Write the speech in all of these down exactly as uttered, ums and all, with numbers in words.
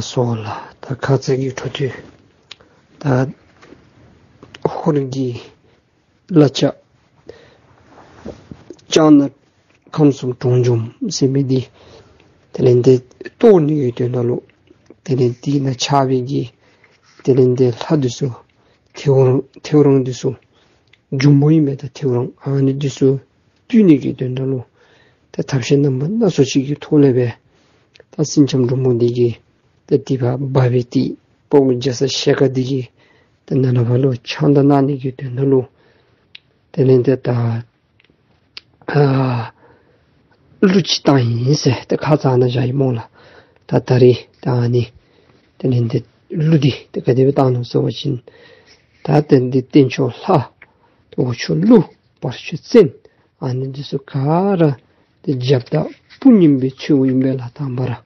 སོགས་ལ་ད་ཁ་ཙ་གི་འཕྲོ་མཐུད་ད་ཧོར་གྱི་བླ་ལྕགས་ལྕགས་ནག་ཁམས་གསུམ་གྲོང་འཇོམས་ཟེར་མི་འདི་དེ་ལས་འདི་གཏོར་ནི་གི་དོན་དག་ལུ་དེ་ལས་འདི་ནང་ཆགས་པའི་གི་དེ་ལས་འདི་ལྷ་འདི་ཚུ་ཐེའུ་རང་ཐེའུ་རང་འདི་ཚུ་འབྱུང་པོ་ཨིན་མས། ད་ཐེའུ་རང་ཨ་ནི་འདི་ཚུ་བཏུལ་ནི་གི་དོན་དག་ལུ་ད་ཐབས་ཤེས་རྣམ་པ་སྣ་ཚོགས་ཅིག་གི་ཐོག་ལས་སྦེ་ད་སེང་ལྕམ་འབྲུག་མོ་འདི་གིས་ད་དེ་བ་འབག་སྦེ་ཏེ་དཔའ་བོ་རྒྱ་ཚ་ཞལ་དཀར་འདི་གིས་ད་ནཱ་ལས་ཕར་ལུ་ཕྱག་མདའ་གནང་ནི་གི་དོན་དག་ལུ་དེ་ལས་འདི་ད་ཨ་གླུ་ཅིག་བཏང་ཡི་ཟེར་ཏེ་ཁ་ཙ་ནཱ་བཞག་ཡི་སྨོ་ལགས། ད་ད་རིས་ད་ཨ་ནི་དེ་ལས་འདི་གླུ་འདི་ཏེ་ག་དེ་སྦེ་བཏང་ནུག་ཟེར་བ་ཅིན་ད་དེ་འདི་སྟེང་ཕྱོགས་ལྷ་འོག་ཕྱོགས་ཀླུ་བར་ཕྱོགས་བཙན་ཨ་ནི་འདི་ཚུ་ག་ར་ཏེ་རྒྱབ་དང་དཔུང་གཉེན་སྦེ་ཚུདཔ་ཨིན་པས་ལགས། དང་པ་ར་དཔའ་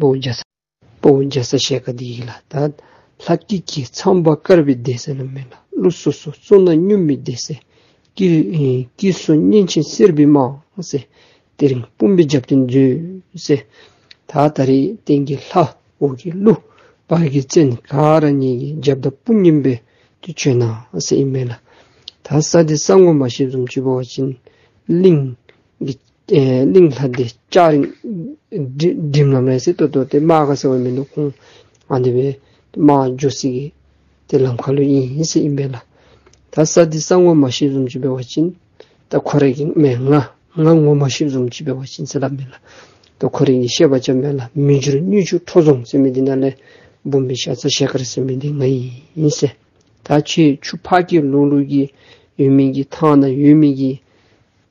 བོ་རྒྱ་ཚ་དཔའ་བོ་རྒྱ་ཚ་ཞལ་དཀར་འདི་གིས་ལགས། ད་ལྷ་སྐྱིད་ཀྱི་ཚངས་པ་དཀར་བའི་སྡེ་ཟེར་སླབ་མས་ལགས། ཀླུ་སོ་སོ་བཙོན་ནང་སྙོམས་པའི་སྡེ་ཟེར། སྐྱིད་ཨེ་སྐྱིད་སོ་གཉན་ཆེན་སེར་པོའི་དམག་ཟེར། དེ་རིང་དཔུང་པའི་རྒྱབ་རྟེན་མཛོད་ཟེར། ད་ད་རིས་སྟེང་གི་ལྷ་འོག་གི་ཀླུ་བར་གྱི་བཙན་ག་ར་ངེ་གི་རྒྱབ་དང་དཔུང་གཉེན་སྦེ་ཏེ་བྱོན་གནང་ཟེར་ཨིན་མས་ལགས། ད་ས་འདི་ས་ངོ་མ་ཤེསཔ་བཟུམ་ཅིག་འབད་བ་ཅིན་གླིང་གི་ཨེ་གླིང་ལྷ་འདི་ལྕགས་རིང་འགྲིམ་ལམ་རེད་ཟེར། ཏོག་ཏོ་ཏེ་དམག་ག་ཟེར་བ་མིན་འདུག། ཁོང་ཨ་ནི་སྦེ་དམག་འགྱོ་སའི་གི་ཏེ་ལམ་ཁ་ལུ་ཨིན་ཟེར་ཨིན་པས་ལགས། ད་ས་འདི་ས་ངོ་མ་ཤེསཔ་བཟུམ་ཅིག་འབད་བ་ཅིན་ད་ཁོ་རའི་གི་མེན་ང་ང་ངོ་མ་ཤེསཔ་བཟུམ་ཅིག་འབད་བ་ཅིན་ཟེར་སླབ་མས་ལགས། ད་ཁོ་རའི་གི་བཤད་པ་རྐྱབ་མས་ལགས། མི་འགྱུར་དངུལ་ཆུ་ཁྲོ་རྫོང་ཟེར་མི་འདི་ནང་ལས་འབུམ་པའི་ཤ་ཚ་ཞལ་དཀར་ཟེར་མི་འདི་ང་ཨིན་ཟེར། ད་ཁྱེད་ཆུ་ཕག་གི་ལོགས་ལུ་གི་ཡོད་མི་གི་ཐང་ནང་ཡོད་མི་གི་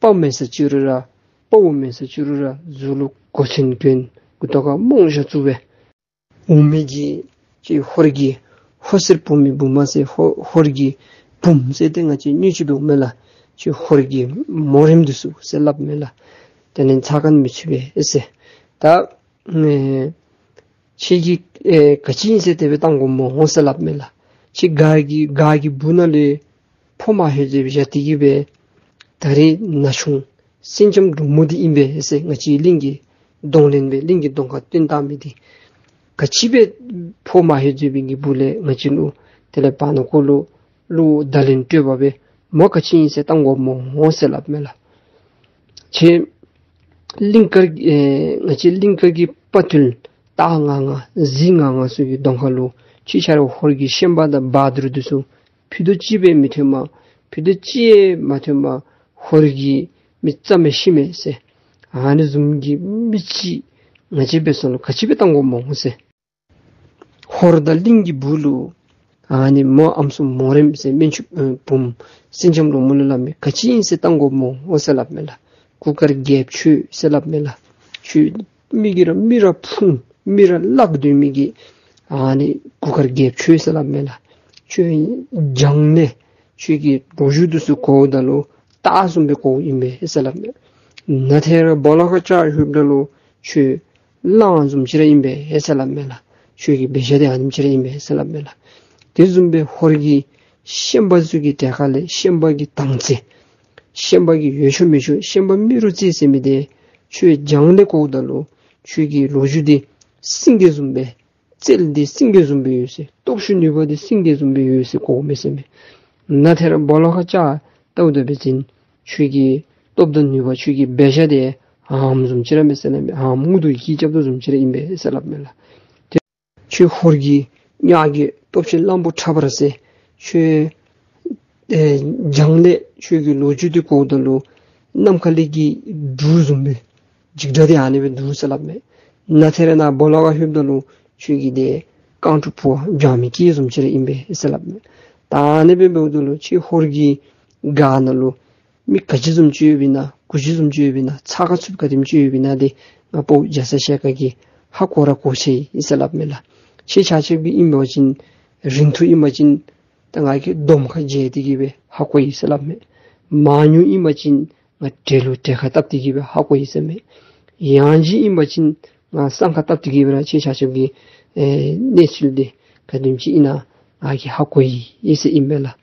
དཔའ་མེན་ས་ཅི་རུང་ར་དཔའ་བོ་མེན་ས་ཅི་རུང་ར་གཟུགས་ལུ་གོ་མཚོན་གྱོན་མགུ་ཏོ་ཁར་རྨོག་ཞྭ་བཙུགས་སྦེ་འོང་མི་གི་ཁྱེད་ཧོར་གྱི་ཧོར་སེར་བུ་མོའི་བུམོ་ཟེར་ཧོ་ཧོར་གྱི་བུམོ་ཟེར་ཏེ་ང་བཅས་ཉོན་ཅིག་འབདཝ་མས་ལགས། ཁྱེད་ཧོར་གྱི་མོ་རེངམ་འདི་ཚུ་ཟེར་སླབ་མས་ལགས། དེ་ལས་ཚ་ག་ནི་མི་ཚུད་པས་ཟེར། ད་ཨེ་ཁྱེད་ཀྱིས་ཨེ་ག་ཅི་ཨིན་ཟེར་དེ་སྦེ་བཏང་དགོཔ་སྨོ་ཟེར་སླབ་མས་ལགས། ཁྱེད་སྒར་གྱི་སྒར་གྱི་སྦུག་ནང་ལས་ཕོ་མ་ཧེ་ཟེར་བཞག་སྟེ་གི་སྦེ་ད་རིས་ན་ཆུང་སེང་ལྕམ་འབྲུག་མོ་འདི་ཨིན་པས་ཟེར། ང་བཅས་གླིང་གི་གདོང་ལེན་སྦེ་གླིང་གི་གདོང་ཁར་བཏོན་བཏང་མི་འདི་ག་ཅི་སྦེ་ཕོ་མ་ཧེ་ཟེར་བའི་གི་སྦུག་ལས་ང་བཅས་ལུ་དེ་ལས་བར་ན་ཁོ་ལུ་ལུ་བརྡ་ལན་སྤྲོད་པ་སྦེ་མོ་ག་ཅི་ཨིན་ཟེར་བཏང་དགོཔ་སྨོ་ཟེར་སླབ་མས་ལགས། ཁྱེད་གླིང་དཀར་ཨེ་ང་བཅས་གླིང་དཀར་གྱི་དཔའ་བརྟུལ་སྟག་ང་ང་གཟིག་ང་ང་ཚུ་གི་གདོང་ཁ་ལུ་ཁྱེད་ཆ་ར་ཧོར་གྱི་ཤན་པ་དང་བ་དུར་འདི་ཚུ་ཕུད་རྡོག་གཅིག་སྦེ་མི་ཐོན་པར་ཕུད་རྡོག་གཅིག་ཡང་མ་ཐོན་པར་ཧོར་གྱི་མི་རྩ་མེད་ཤི་མས་ཟེར། ཨ་ནི་བཟུམ་གྱི་མི་ཅིག་ང་བཅས་འབད་ས་ལུ་ག་ཅི་སྦེ་བཏང་དགོཔ་སྨོ་ཟེར། ཧོར་དང་གླིང་གི་སྦུག་ལུ་ཨ་ནི་མོ་ཨམ་སྲུ་མོ་རེངམ་ཟེར་སྨན་ཆུང་ཨེ་བུམོ་སེང་ལྕམ་འབྲུག་མོ་ལུ་སླབ་མས། ག་ཅི་ཨིན་ཟེར་བཏང་དགོཔ་སྨོ་ཟེར་སླབ་མས་ལགས། གུར་དཀར་རྒྱལཔོ་ཁྱོད་ཟེར་སླབ་མས་ལགས། ཁྱོད་མི་གིས་ར་མི་ར་ཕུང་མི་ར་བརླག་སྡོད་མི་གི་ཨ་ནི་གུར་དཀར་རྒྱལཔོ་ཁྱོད་ཟེར་སླབ་མས་ལགས། ཁྱོད་བྱང་ལས་ཁྱོད་ཀྱི་ལོ་རྒྱུས་འདི་ཚུ་གོཝ་ད་ལུ་སྟག་བཟུམ་སྦེ་གོཝ་ཨིན་པས་ཟེར་སླབ་མས། ནཱ་ཐད་ར་སྦོ་ལོགས་ཁར་ལྕགས་ལྷོདཔ་ད་ལུ་ཁྱོད་གླང་བཟུམ་ཅིག་ར་ཨིན་པས་ཟེར་སླབ་མས་ལགས། ཁྱོད་ཀྱི་འབད་བཞག་འདི་ཨ་ནེམ་ཅིག་ར་ཨིན་པས་ཟེར་སླབ་མས་ལགས། དེ་བཟུམ་སྦེ་ཧོར་གྱི་ཤན་པ་ཚུ་གི་གྲལ་ཁ་ལས་ཤན་པ་གི་དང་རྩེ་ཤན་པ་གི་ཡོད་ཆོག་མེད་ཆོག་ཤན་པ་རྨེ་རུ་རྩེ་ཟེར་མི་འདི་ཁྱོད་བྱང་ལས་གོཝ་ད་ལུ་ཁྱོད་ཀྱི་ལོ་རྒྱུས་འདི་སེང་གེ་བཟུམ་སྦེ་རྩལ་འདི་སེང་གེ་བཟུམ་སྦེ་ཡོད་ཟེར། སྟོབས་ཤུགས་ནུས་པ་འདི་སེང་གེ་བཟུམ་སྦེ་ཡོད་ཟེར་གོཝ་མས་ཟེར་མས། ནཱ་ཐད་ར་སྦོ་ལོགས་ཁར་ལྕགས་བཏབ་ད་འབད་བ་ཅིན་ཁྱོད་ཀྱི་སྟོབས་དང་ནུས་པ་ཁྱོད་ཀྱི་འབད་བཞག་འདི་ཨམ་བཟུམ་ཅིག་ར་མས་ཟེར་སླབ་མས། ཨམ་རྔུལ་དུ་ཡི་གེ་རྐྱབ་དོ་བཟུམ་ཅིག་ར་ཨིན་པས་ཟེར་སླབ་མས་ལགས། ཁྱོད་ཧོར་གྱི་གཉགས་ཀྱི་སྟོབས་ཆེན་གླང་པོ་ཁྲ་འབར་ཟེར། ཁྱོད་ཨེ་བྱང་ལས་ཁྱོད་ཀྱི་ལོ་རྒྱུས་འདི་གོཝ་ད་ལུ་ནམ་མཁའ་ལས་ཀྱི་འབྲུག་བཟུམ་སྦེ་འཇིགས་སྒྲ་འདི་ཨ་ནི་སྦེ་འདུག་ཟེར་སླབ་མས། ནཱ་ཐད་ར་ནཱ་སྦོ་ལོགས་ཁར་ལྷོདཔ་ད་ལུ་ཁྱོད་ཀྱི་འདི་རྐང་དྲུག་ཕུ་བ་འཇང་མི་སྐྱེས་བཟུམ་ཅིག་ར་ཨིན་པས་ཟེར་སླབ་མས། ད་ཨ་ནི་སྦེ་འབདཝ་ད་ལུ་ཁྱེད་ཧོར་གྱི་སྒར་ནང་ལུ་མི་ག་ཅི་བཟུམ་ཅིག་ཡོདཔ་ཨིན་ན་གུ་ཅི་བཟུམ་ཅིག་ཡོདཔ་ཨིན་ན་ཚ་ཁ་ཚུདཔ་ག་དེམ་ཅིག་ཡོདཔ་ཨིན་ན་འདི་ང་དཔའ་བོ་རྒྱ་ཚ་ཞལ་དཀར་གྱིས་ཧ་གོ་ར་གོ་ཅི་ཨིན་ཟེར་སླབ་མས་ལགས། ཁྱེད་ཆ་ཁྱབ་ཀྱིས་ཨིན་པ་ཅིན་རིང་ཐུང་ཨིན་པ་ཅིན་ད་ང་གིས་འདོམ་ཁར་བརྗེ་སྟེ་གི་སྦེ་ཧ་གོ་ཡི་ཟེར་སླབ་མས། མང་ཉུང་ཨིན་པ་ཅིན་ང་གྲལ་ལུ་གྲལ་ཁར་བཏབ་སྟེ་གི་སྦེ་ཧ་གོ་ཡི་ཟེར་མས། ཡང་ཅིན་ཨིན་པ་ཅིན་ང་སྲང་ཁར་བཏབ་སྟེ་གི་སྦེ་ར་ཁྱེད་ཆ་ཁྱབ་ཀྱི་ཨེ་གནས་ཚུལ་འདི་ག་དེམ་ཅིག་ཨིན་ན་ང་གིས་ཧ་གོ་ཡི་ཟེར་ཨིན་པས་ལགས།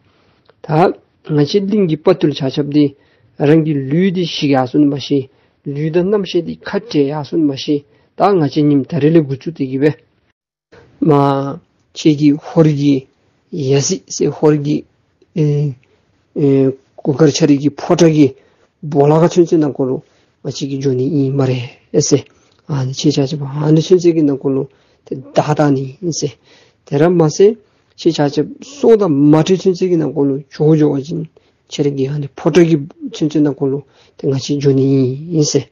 ད་ང་བཅས་གླིང་གི་དཔའ་བརྟུལ་ཆ་ཁྱབ་འདི་རང་གི་ལུས་འདི་ཞིག་ཡར་སོང་ནི་མ་ཤེས། ལུས་དང་རྣམ་ཤེས་འདི་ཁ་བྲལ་ཡར་སོང་ནི་མ་ཤེས། ད་ང་བཅས་ཉིནམ་ད་རིས་ལས་འགོ་བཙུགས་ཏེ་གི་སྦེ་ མ་ཁྱེད་ཀྱི་ཧོར་གྱི་ཡ་སྲིད་ཟེར་ཧོར་གྱི་ཨེ་ཨེ་གུར་དཀར་ཆ་རིགས་ཀྱི་ཕོ་བྲང་གི་སྦོ་ལོགས་ཁ་ཚུན་ཚོད་ནང་འཁོད་ལུ་ང་བཅས་ཀྱིས་འགྱོ་ནི་ཨིན་སྨ་རེ་ཟེར། ཨ་ནི་ཁྱེད་ཆ་ཁྱབ་ཨ་ནི་ཚུན་ཚོད་ཀྱི་ནང་འཁོད་ལུ་ཏེ་བདའ་བཏང་ནི་ཨིན་ཟེར། དེ་ར་མ་ཚད་ཁྱེད་ཆ་ཁྱབ་སྲོག་དང་མ་ཕྲལ་ཚུན་ཚོད་ཀྱི་ནང་འཁོད་ལུ་འགྱོ་འགྱོ་བ་ཅིན་ཁྱེད་ར་གི་ཨ་ནི་ཕོ་བྲང་གི་ཚུན་ཚོད་ནང་འཁོད་ལུ་ཏེ་ང་བཅས་འགྱོ་ནི་ཨིན་ཟེར།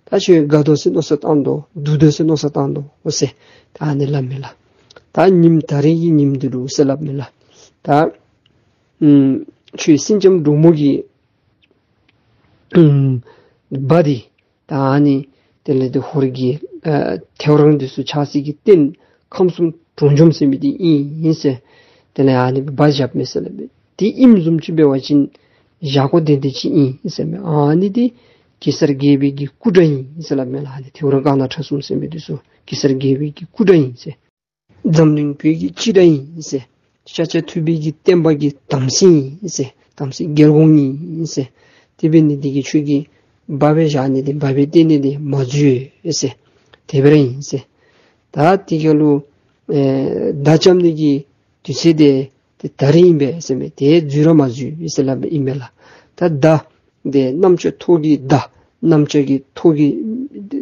ད་ཁྱོད་དགའ་དོ་ཟེར་མནོ་བསམ་བཏང་དོ་སྡུག་དོ་ཟེར་མནོ་བསམ་བཏང་དོ་ཟེར། ད་ཨ་ནི་སླབ་མས་ལགས། ད་ཉིནམ་ད་རིས་ཀྱི་ཉིནམ་འདི་ལུ་ཟེར་སླབ་མས་ལགས། ད་ཨུམ་ཁྱོད་སེང་ལྕམ་འབྲུག་མོ་གི་ཨུམ་སྦ་འདི་ད་ཨ་ནི་དེ་ལས་ཏེ་ཧོར་གྱི་ཨ་ཐེའུ་རང་འདི་ཚུ་ཆགས་སའི་གི་རྟེན་ཁམས་གསུམ་གྲོང་འཇོམས་ཟེར་མི་འདི་ཨིན་ཟེར། དེ་ལས་ཨ་ནི་སྦ་བཞག་མས་ཟེར་སླབ་མས། དེ་ཨིནམ་བཟུམ་ཅིག་འབད་བ་ཅིན་བཞག་དགོ་དོན་དེ་ཅིག་ཨིན་ཟེར་མས། ཨ་ནི་འདི་གེ་སར་རྒྱལ་པོའི་གི་སྐུ་འདྲ་ཨིན་ཟེར་སླབ་མས་ལགས། ཨ་ནི་ཐེའུ་རང་དཀར་ནག་ཁྲ་གསུམ་ཟེར་མི་འདི་ཚུ་གེ་སར་རྒྱལ་པོའི་གི་སྐུ་འདྲ་ཨིན་ཟེར། འཛམ་གླིང་བོད་ཀྱི་སྤྱི་ཟླ་ཨིན་ཟེར། ཤཱཀྱ་ཐུབ་པའི་གི་བསྟན་པ་གི་དམ་སྲི་ཨིན་ཟེར། དམ་སྲི་རྒྱལ་འགོང་ཨིན་ཟེར། དེ་འབད་ནི་འདི་གིས་ཁྱོད་ཀྱིས་སྦ་སྦེ་བཞག་ནི་འདི་སྦ་སྦེ་བསྟེན་ནི་འདི་མ་འཛོལ་ཟེར། དེ་སྦེ་ར་ཨིན་ཟེར། ད་དེ་ག་ལུ་ཨེ་མདའ་རྐྱབ་ནི་གི་དུས་ཚོད་དེ་ཏེ་ད་རིས་ཨིན་པས་ཟེར་མས། དེ་འཛོལ་ར་མ་འཛོལ་ཟེར་སླབ་ཨིན་མས་ལགས། ད་མདའ་དེ་གནམ་ལྕགས་ཐོག་གི་མདའ་གནམ་ལྕགས་ཀྱི་ཐོག་གི་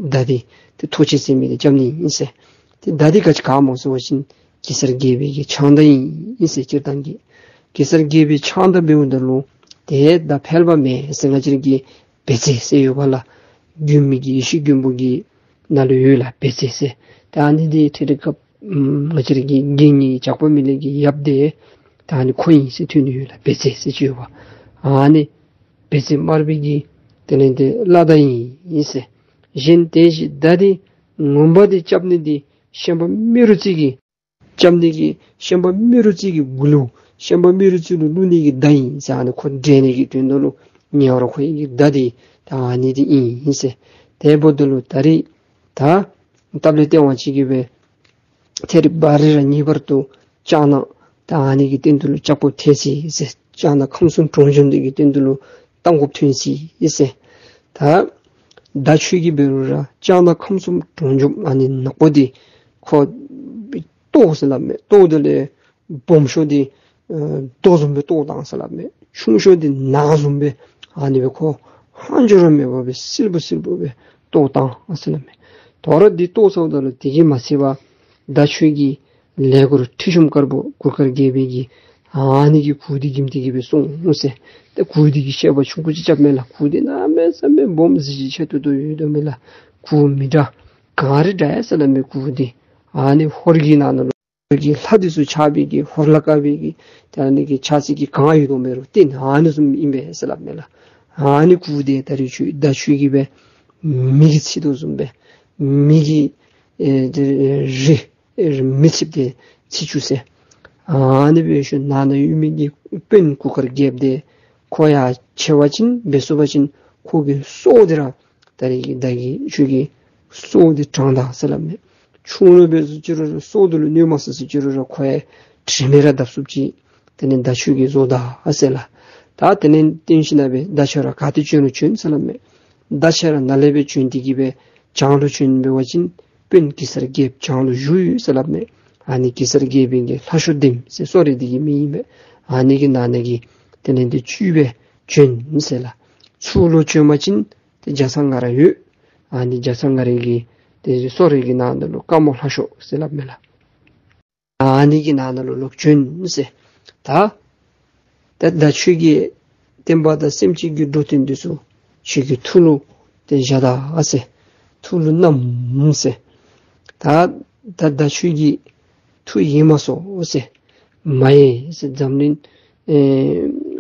མདའ་འདི་ཏེ་ཐོག་ཆེན་ཟེར་མི་འདི་རྐྱབ་ནི་ཨིན་ཟེར། ཏེ་མདའ་འདི་ག་ཅི་ག་སྨོ་ཟེར་བ་ཅིན་གེ་སར་རྒྱལ་པོའི་གི་ཕྱག་མདའ་ཨིན་ཟེར། སྤྱིར་བཏང་གི་གེ་སར་རྒྱལ་པོའི་ཕྱག་མདའ་འབདཝ་ད་ལུ་ཏེ་མདའ་ཕལ་པ་མེན་ཟེར། ང་བཅས་ར་གི་བེར་ཙེ་ཟེར་ཡོདཔ་ལགས། མགོན་པོའི་གི་ཡེ་ཤེས་མགོན་པོ་གི་ནང་ལུ་ཡོད་ལགས་བེར་ཙེ་ཟེར། ད་ཨ་ནི་འདི་ཐད་རི་སྐབས་ཨམ་ང་བཅས་ར་གི་རྒྱལ་གཉིས་ཇག་པ་མི་ལུས་ཀྱི་ཡབ་འདི་ད་ཨ་ནི་ཁོ་ཨིན་ཟེར་ཐོན་ནི་ཡོད་ལགས། བེར་ཙེ་ཟེར་ཅིག་ཡོདཔ། ཨ་ནི་བེར་ཙེ་དམར་པོའི་གི་དེ་ལས་ཏེ་བླ་མདའ་ཨིན་ཟེར། གཞན་དེ་བཞིན་མདའ་འདི་ངོ་མ་འདི་རྐྱབ་ནི་འདི་ཤན་པ་རྨེ་རུ་རྩེ་གི་རྐྱབ་ནི་གི་ཤན་པ་རྨེ་རུ་རྩེ་གི་མགུ་ལུ་ཤན་པ་རྨེ་རུ་རྩེ་ལུ་བླུག་ནི་གི་མདའ་ཨིན་ཟེར། ཨ་ནི་ཁོ་བསྒྲལ་ནི་གི་དོན་དག་ལུ་ཉེ་བར་ཁོ་ཡི་གི་མདའ་འདི་ད་ཨ་ནི་འདི་ཨིན་ཟེར། དེ་འབདཝ་ད་ལུ་ད་རིས་ད་སྟབས་ལེགས་ལྟ་བ་ཅིག་གིས་སྦེ་ཐད་རི་བ་རི་ར་ངེས་པར་དུ་ལྕགས་ནག་ད་ཨ་ནི་གི་སྟེང་དུ་ལུ་ལྕགས་པོ་ཐལ་ཅི་ཟེར། ལྕགས་ནག་ཁམས་གསུམ་གྲོང་འཇོམས་འདི་གི་སྟེང་དུ་ལུ་བཏང་དགོཔ་ཐོན་ཅི་ཟེར། ད་མདའ་ཁྱོད་ཀྱིས་འབད་རུང་ར་ལྕགས་ནག་ཁམས་གསུམ་གྲོང་འཇོམས་ཨ་ནི་ནག་པོ་འདི་ཁོ་བཏོག་ཟེར་སླབ་མས། བཏོག་དེ་ལས་སྦོམ་ཤོས་འདི་ཨེ་རྡོ་བཟུམ་སྦེ་བཏོག་བཏང་ཟེར་སླབ་མས། ཆུང་ཤོས་འདི་ནག་བཟུམ་སྦེ་ཨ་ནི་སྦེ་ཁོ་ཧང་ཇོ་ར་མེད་པར་སྦེ་སིལ་བུ་སིལ་བུ་སྦེ་བཏོག་བཏང་ཟེར་སླབ་མས། དོ་རུང་འདི་བཏོག་ཚརཝ་ད་ལུ་དེ་གིས་མ་ཚད་པར་མདའ་ཁྱོད་ཀྱི་ལས་མགུར་ཁྲི་གཤོམ་དཀར་པོ་གུར་དཀར་རྒྱལ་པོའི་གི་ཨ་ནི་གི་གུར་འདི་གིམ་འདི་གིས་སྦེ་སོང་ཟེར། ཏེ་གུར་འདི་གི་བཤད་པ་ཆུང་ཀུ་ཅིག་རྐྱབ་མས་ལགས། གུར་འདི་གནམ་མེད་ས་མེད་སྦོམ་གཟི་བརྗིད་ཆེ་ཏོག་ཏོ་ཡོད་དོ་མས་ལགས། གུར་མི་འདྲ་ག་ར་འདྲ་ཡ་ཟེར་སླབ་མས། གུར་འདི་ཨ་ནི་ཧོར་གྱི་ནང་ན་ལུ་གི་ལྷ་འདི་ཚུ་ཆགས་པའི་གི་ཧོར་ལ་དཀར་པོའི་གི་ད་ཨ་ནི་གི་ཆགས་སའི་གི་གང་ཡོད་དོ་མས་རུང་རྟེན་ཨ་ནི་བཟུམ་ཨིན་པས་ཟེར་སླབ་མས་ལགས། ཨ་ནི་གུར་འདི་ད་རིས་ཁྱོད་མདའ་ཁྱོད་ཀྱིས་སྦེ་མི་གིས་འཚིག་དོ་བཟུམ་སྦེ་མི་གིས་ཨེ་ཏེ་རི་ཨེ་མི་འཚིགཔ་དེ་འཚིག་བཅུག་ཟེར། ཨ་ནི་སྦེ་ཞུ་ནང་ན་ཡོད་མི་གི་དཔོན་གུར་དཀར་རྒྱལཔོ་འདི་ཁོ་ཡང་ཆེ་བ་ཅིན་འབད་ཚུགས་པ་ཅིན་ཁོ་གི་སྲོག་འདི་ར་ད་རིས་ཀྱི་མདའ་གིས་ཁྱོད་ཀྱི་སྲོག་འདི་དྲང་ད་ཟེར་སླབ་མས། ཆུང་རུང་འབད་ཚུགས་ཅི་རུང་ར་སྲོག་འདི་ལུ་གནོད་མ་ཚུགས་ཅི་རུང་ར་ཁོ་ཡང་དྲན་མེད་ར་བརྡབ་ཚུགསཔ་ཅིག་དེ་ལས་མདའ་ཁྱོད་ཀྱིས་བཟོ་ད་ཟེར་ལགས། ད་དེ་ལས་བརྟེན་ཞིན་ན་སྦེ་མདའ་ཁྱོད་ར་ག་ཏེ་བྱོན་རུང་བྱོན་ཟེར་སླབ་མས། མདའ་ཁྱོད་ར་ནཱ་ལས་སྦེ་བྱོན་ཏེ་གིས་སྦེ་བྱང་ལུ་བྱོན་འབད་བ་ཅིན་དཔོན་གེ་སར་རྒྱལཔོ་བྱང་ལུ་བཞུགས་ཡོད་ཟེར་སླབ་མས། ཨ་ནི་གེ་སར་རྒྱལ་པོའི་གི་ལྷ་གཤོག་ལྡེམ་ཟེར་སོ་རེ་འདི་གི་མིང་ཨིན་པས། ཨ་ནི་གི་ནང་ན་གི་དེ་ལས་འདི་བཅུད་སྦེ་བྱོན་ཟེར་ལགས། ཚུར་ལུ་བྱོན་པ་ཅིན་ཏེ་རྒྱ་ཚ་ང་ར་ཡོད། ཨ་ནི་རྒྱ་ཚ་ང་རའི་གི་ཏེ་སོ་རེ་གི་ནང་ན་ལུ་དཀར་མོ་ལྷ་གཤོག་ཟེར་སླབ་མས་ལགས། ཨ་ནི་གི་ནང་ན་ལུ་ལོག་བྱོན་ཟེར། ད་ད་ད་ཁྱོད་ཀྱི་བསྟན་པ་དང་སེམས་ཅན་གྱི་འགྲོ་དོན་འདི་ཚུ་ཁྱོད་ཀྱི་ཐུགས་ལུ་ཏེ་བཞག་ད་ཟེར། ཐུགས་ལུ་བསྣམས་ཟེར། ད་ད་ད་ཁྱོད་ཀྱི་ཐུགས་ཡེངས་མ་སོང་ཟེར། མ་ཡེངས་ཟེར། འཛམ་གླིང་ཨེ་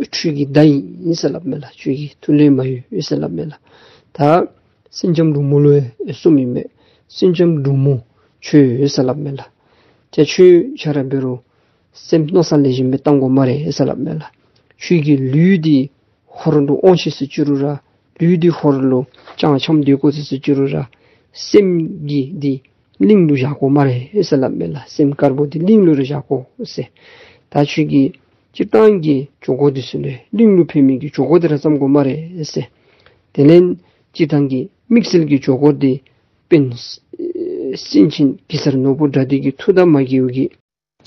ཁྱོད་ཀྱི་མདའ་ཨིན་ཟེར་སླབ་མས་ལགས། ཁྱོད་ཀྱི་ཐུགས་ལས་མ་གཡོས་ཟེར་སླབ་མས་ལགས། ད་སེང་ལྕམ་འབྲུག་མོ་ལུ་ཡང་གསུངམ་ཨིན་མས། སེང་ལྕམ་འབྲུག་མོ་ཁྱོད་ཡོད་ཟེར་སླབ་མས་ལགས། ཏེ་ཁྱོད་ཁྱོད་ར་འབད་རུང་སེམས་མནོ་བསམ་ལེགས་ཤོམ་སྦེ་བཏང་དགོ་སྨ་རེ་ཟེར་སླབ་མས་ལགས། ཁྱོད་ཀྱི་ལུས་འདི་ཧོར་ལུ་དབང་ཆེ་ཟེར་ཅི་རུང་ར་ལུས་འདི་ཧོར་ལུ་བཅང་འཁྱམས་སྡོད་དགོ་ཟེར་ཅི་རུང་ར་སེམས་ཀྱི་འདི་གླིང་ལུ་བཞག་དགོ་སྨ་རེ་ཟེར་སླབ་མས་ལགས། སེམས་དཀར་པོ་འདི་གླིང་ལུ་ར་བཞག་དགོ་ཟེར། ད་ཁྱོད་ཀྱི་སྤྱིར་བཏང་གི་འགྱོ་དགོ་འདི་ཚུ་ལས་གླིང་ལུ་ཕན་མི་གི་འགྱོ་དགོ་འདི་ར་བརྩམ་དགོ་སྨ་རེ་ཟེར། དེ་ལས་སྤྱིར་བཏང་གི་དམིགས་བསལ་གྱི་འགྱོ་དགོ་འདི་དཔོན་ སེང་ཆེན་གེ་སར་ནོར་བུ་དགྲ་འདུལ་གྱི་མཐུ་དང་མ་འགལ་བའི་གི་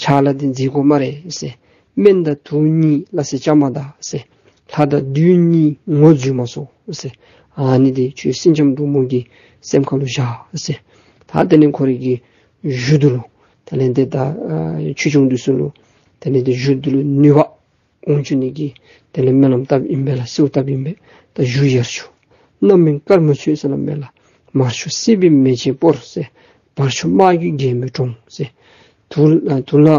ཕྱག་ལཱ་འདི་མཛད་དགོ་སྨ་རེ་ཟེར། སྨན་དང་དུག་གཉིས་ལ་ཟེར་བཅའ་མ་ད་ཟེར། ལྷ་དང་བདུད་གཉིས་ངོ་འཛོལ་མ་སོང་ཟེར། ཨ་ནི་འདི་ཁྱོད་སེང་ལྕམ་འབྲུག་མོ་གི་སེམས་ཁ་ལུ་བཞག་ཟེར། ད་དེ་ལས་ཁོ་རའི་གི་གཞུ་འདི་ལུ་དེ་ལས་འདི་ད་ཨ་ཆོས་སྐྱོང་འདི་ཚུ་ལུ་དེ་ལས་འདི་གཞུ་འདི་ལུ་ནུས་པ་འོང་བཅུག་ནི་གི་དེ་ལས་སྨོན་ལམ་བཏབ་ཨིན་པས་ལགས། གསོལཝ་བཏབ་ཨིན་པས། ད་གཞུ་ཡར་ཞུ། རྣམ་སྨིན་དཀར་མོས་མཆོད་ཟེར་སླབ་མས་ལགས། མར་ཞུ་སྲིད་པའི་མེ་ལྕེ་སྤོར་ཟེར། བར་ཞུ་དམག་གི་རྒྱལ་མོས་བཀྲོངས་ཟེར། དུག་ལ་དུག་ལ་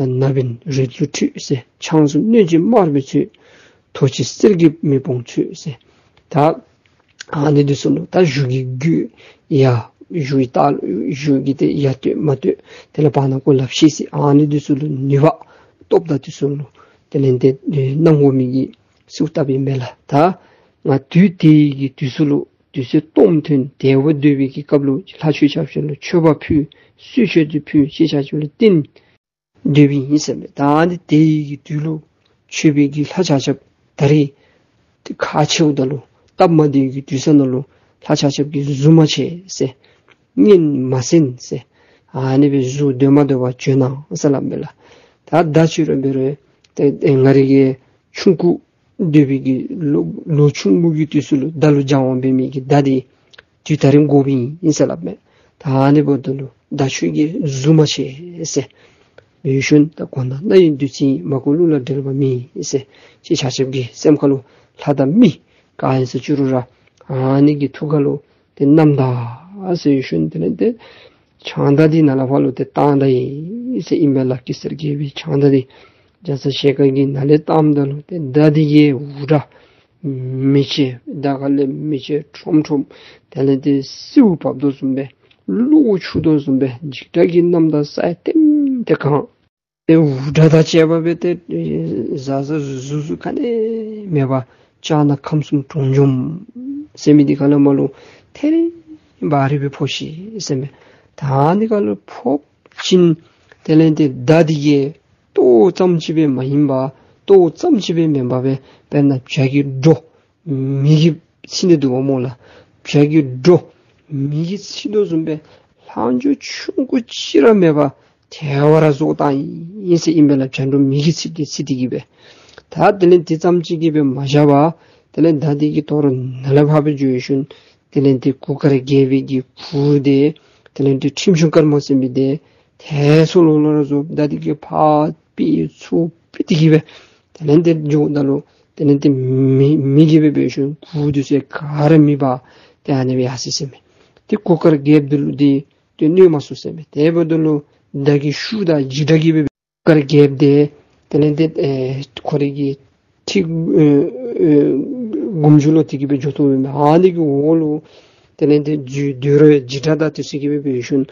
ནག་སྨན་རིལ་བུ་ཁྲུས་ཟེར། ཆང་གསུམ་གནོད་སྦྱིན་དམར་པོས་མཆོད། ཐོག་གཅིག་གསེར་གྱི་མེ་དཔུང་མཆོད་ཟེར། ད་ཨ་ནི་འདི་ཚུ་ལུ་ད་གཞུ་གི་རྒྱུད་ཡ་གཞུ་ཡི་ད་གཞུ་གི་དེ་ཡ་བསྟོད་མ་བསྟོད་དེ་ལས་བར་ན་གོ་ལ་ཤེས་ཟེར། ཨ་ནི་འདི་ཚུ་ལུ་ནུས་པ་སྟོབས་དང་འདི་ཚུ་ལུ་དེ་ལས་འདི་གནང་དགོ་མི་གི་གསོལཝ་བཏབ་ཨིན་པས་ལགས། ད་ང་དུས་དེ་ཡི་གི་དུས་སུ་ལུ་དུས་ཚོད་སྟོངམ་ཐོན་དལ་བ་འདོད་པའི་གི་སྐབས་ལུ་ལྷ་ཆོས་ཆབ་སྲིད་ལུ་མཆོད་པ་ཕུལ། གསོལ་མཆོད་འདི་ཕུལ། ཁྱེད་ཆ་ཁྱབ་ལུ་བརྟེན་འདོད་པའི་ཨིན་ཟེར་མས། ད་ཨ་ནི་དེ་ཡི་གི་དུས་ལུ་མཆོད་པའི་གི་ལྷ་ཆ་ཁྱབ་ད་རེས་དེ་ཁག་ཆེཝ་ད་ལུ་སྟབས་མ་བདེ་གི་དུས་ས་ནང་ལུ་ལྷ་ཆ་ཁྱབ་ཀྱིས་གཟུགས་མ་ཆེ་ཟེར། གཉེན་མ་སྲིང་ཟེར། ཨ་ནི་སྦེ་གཟུགས་སྡོད་མ་སྡོད་པར་བྱོན་གནང་ཟེར་སླབ་མས་ལགས། ད་ད་ཅི་རུང་འབད་རུང་ཏེ་ང་རའི་གི་ཆུང་ཀུ་འདོད་པའི་གི་ལོ་ལོ་ཆུང་ཀུ་གི་དུས་སུ་ལུ་མདའ་ལུ་སྦྱང་བ་འབད་མི་གི་མདའ་འདི་དུས་ད་རིས་དགོ་པའི་ཨིན་ཟེར་སླབ་མས། ད་ཨ་ནི་འབདཝ་ད་ལུ་མདའ་ཁྱོད་ཀྱི་གཟུགས་མ་ཆེ་ཟེར། འབད་ཞིནམ་ད་གོ་ན་རྣ་ཡི་བདུད་རྩི་མ་གོ་གླུ་ལ་འགྲེལ་བ་མེད་ཟེར། ཁྱེད་ཆ་ཁྱབ་ཀྱི་སེམས་ཁ་ལུ་ལྷ་དང་མི་ག་ཨིན་ས་ཅི་རུང་ར་ཨ་ནི་གི་ཐུགས་ཁ་ལུ་ཏེ་བསྣམས་ད་ཟེར་ཞིནམ་དེ་ལས་ཏེ་ཕྱག་མདའ་འདི་ནཱ་ལས་ཕར་ལུ་ཏེ་བཏང་ད་ཡི་ཟེར་ཨིན་པས་ལགས། གེ་སར་རྒྱལ་པོའི་ཕྱག་མདའ་འདི་རྒྱ་ཚ་ཞལ་དཀར་གྱིས་ནཱ་ལས་བཏངམ་ད་ལུ་ཏེ་མདའ་འདི་གིས་འུར་སྒྲ་མེ་ལྕེ་མདའ་ཁ་ལས་མེ་ལྕེ་ཁྲོམ་ཁྲོམ་དེ་ལས་ཏེ་སེརཝ་བབས་དོ་བཟུམ་སྦེ་གློག་འཁྱུག་དོ་བཟུམ་སྦེ་འཇིགས་སྐྲག་གི་རྣམ་ཐར་ས་ཡ་ལྟེམ་ལྟེ་གང་། ཏེ་འུར་སྒྲ་དང་བཅས་པ་སྦེ་ཏེ་གཟའ་གཟའ་གཟུགས་གཟུགས་ག་ནི་མེད་པར་ཕྱག་ན་ཁམས་གསུམ་དྲུང་འཇོམས་ཟེར་མི་འདི་ཁ་ལས་མར་ལུ་ཐེ་རི་བ་རི་སྦེ་ཕོག་ཅི་ཟེར་མས། ད་ཨ་ནི་ཁ་ལུ་ཕོག་ཞིནམ་དེ་ལས་ཏེ་མདའ་འདི་གིས་ལྟོཝ་ཙམ་ཅིག་སྦེ་མ་ཡིན་པར་ལྟོཝ་ཙམ་ཅིག་སྦེ་མེན་པར་སྦེ་དཔེར་ན་བྱ་གི་སྒྲོ་མེ་གིས་ཚིག་ནི་འདུག་པ་སྨོ་ལགས། བྱ་གི་སྒྲོ་མེ་གིས་ཚིག་དོ་བཟུམ་སྦེ་ལྷག་འཕྲོ་ཆུང་ཀུ་ཅིག་ར་མེད་པར་དལ་བ་ར་བཟོ་བཏང་ཡི་ཟེར་ཨིན་པས་ལགས། བྱ་སྒྲོ་མེ་གིས་ཚིག་སྟེ་ཚིག་སྟེ་གི་སྦེ། ད་དེ་ལས་དེ་ཙམ་ཅིག་གིས་སྦེ་མ་བཞག་པར་དེ་ལས་མདའ་འདི་གིས་དོ་རུང་ནཱ་ལས་ཕར་སྦེ་འགྱོ་ཞིནམ་དེ་ལས་ཏེ་གུར་དཀར་རྒྱལ་པོའི་གི་གུར་འདི་དེ་ལས་ཏེ་ཁྲིམས་གཞུང་དཀར་མོ་ཟེར་མི་འདི་ཐལ་སོ་ལོག་ལོག་ར་བཟོ། མདའ་འདི་གིས་ཕར་ཕུད་ཚུར་ཕུད་དེ་གི་སྦེ་དེ་ལས་ཏེ་འགྱོཝ་ད་ལུ་དེ་ལས་ཏེ་མེ་མེ་གིས་སྦེ་འབད་ཞིནམ་གུར་འདི་ཚུ་ག་ར་མེད་པར་ཏེ་ཨ་ནི་སྦེ་ཡར་སོ་ཡི་ཟེར་མས། ཏེ་གུར་དཀར་རྒྱལཔོ་འདི་ལུ་འདི་ཏེ་གནོད་མ་ཚུགས་ཟེར་མས། དེ་འབདཝ་ད་ལུ་མདའ་གི་ཤུགས་དང་འཇིགས་སྒྲ་གིས་སྦེ་གུར་དཀར་རྒྱལཔོ་འདི་དེ་ལས་ཏེ་ཨེ་ཁོ་རའི་གི་ཁྲི་ཨེ་ཨེ་དགུང་མཇུག་ལུ་དེ་གི་སྦེ་འགྱོ་དོ་མས། ཨ་ནི་གི་འོག་ལུ་དེ་ལས་ཏེ་འདོད་རུང་འཇིགས་སྒྲ་དང་དེ་ཚུ་གིས་སྦེ་འབད་ཞིནམ་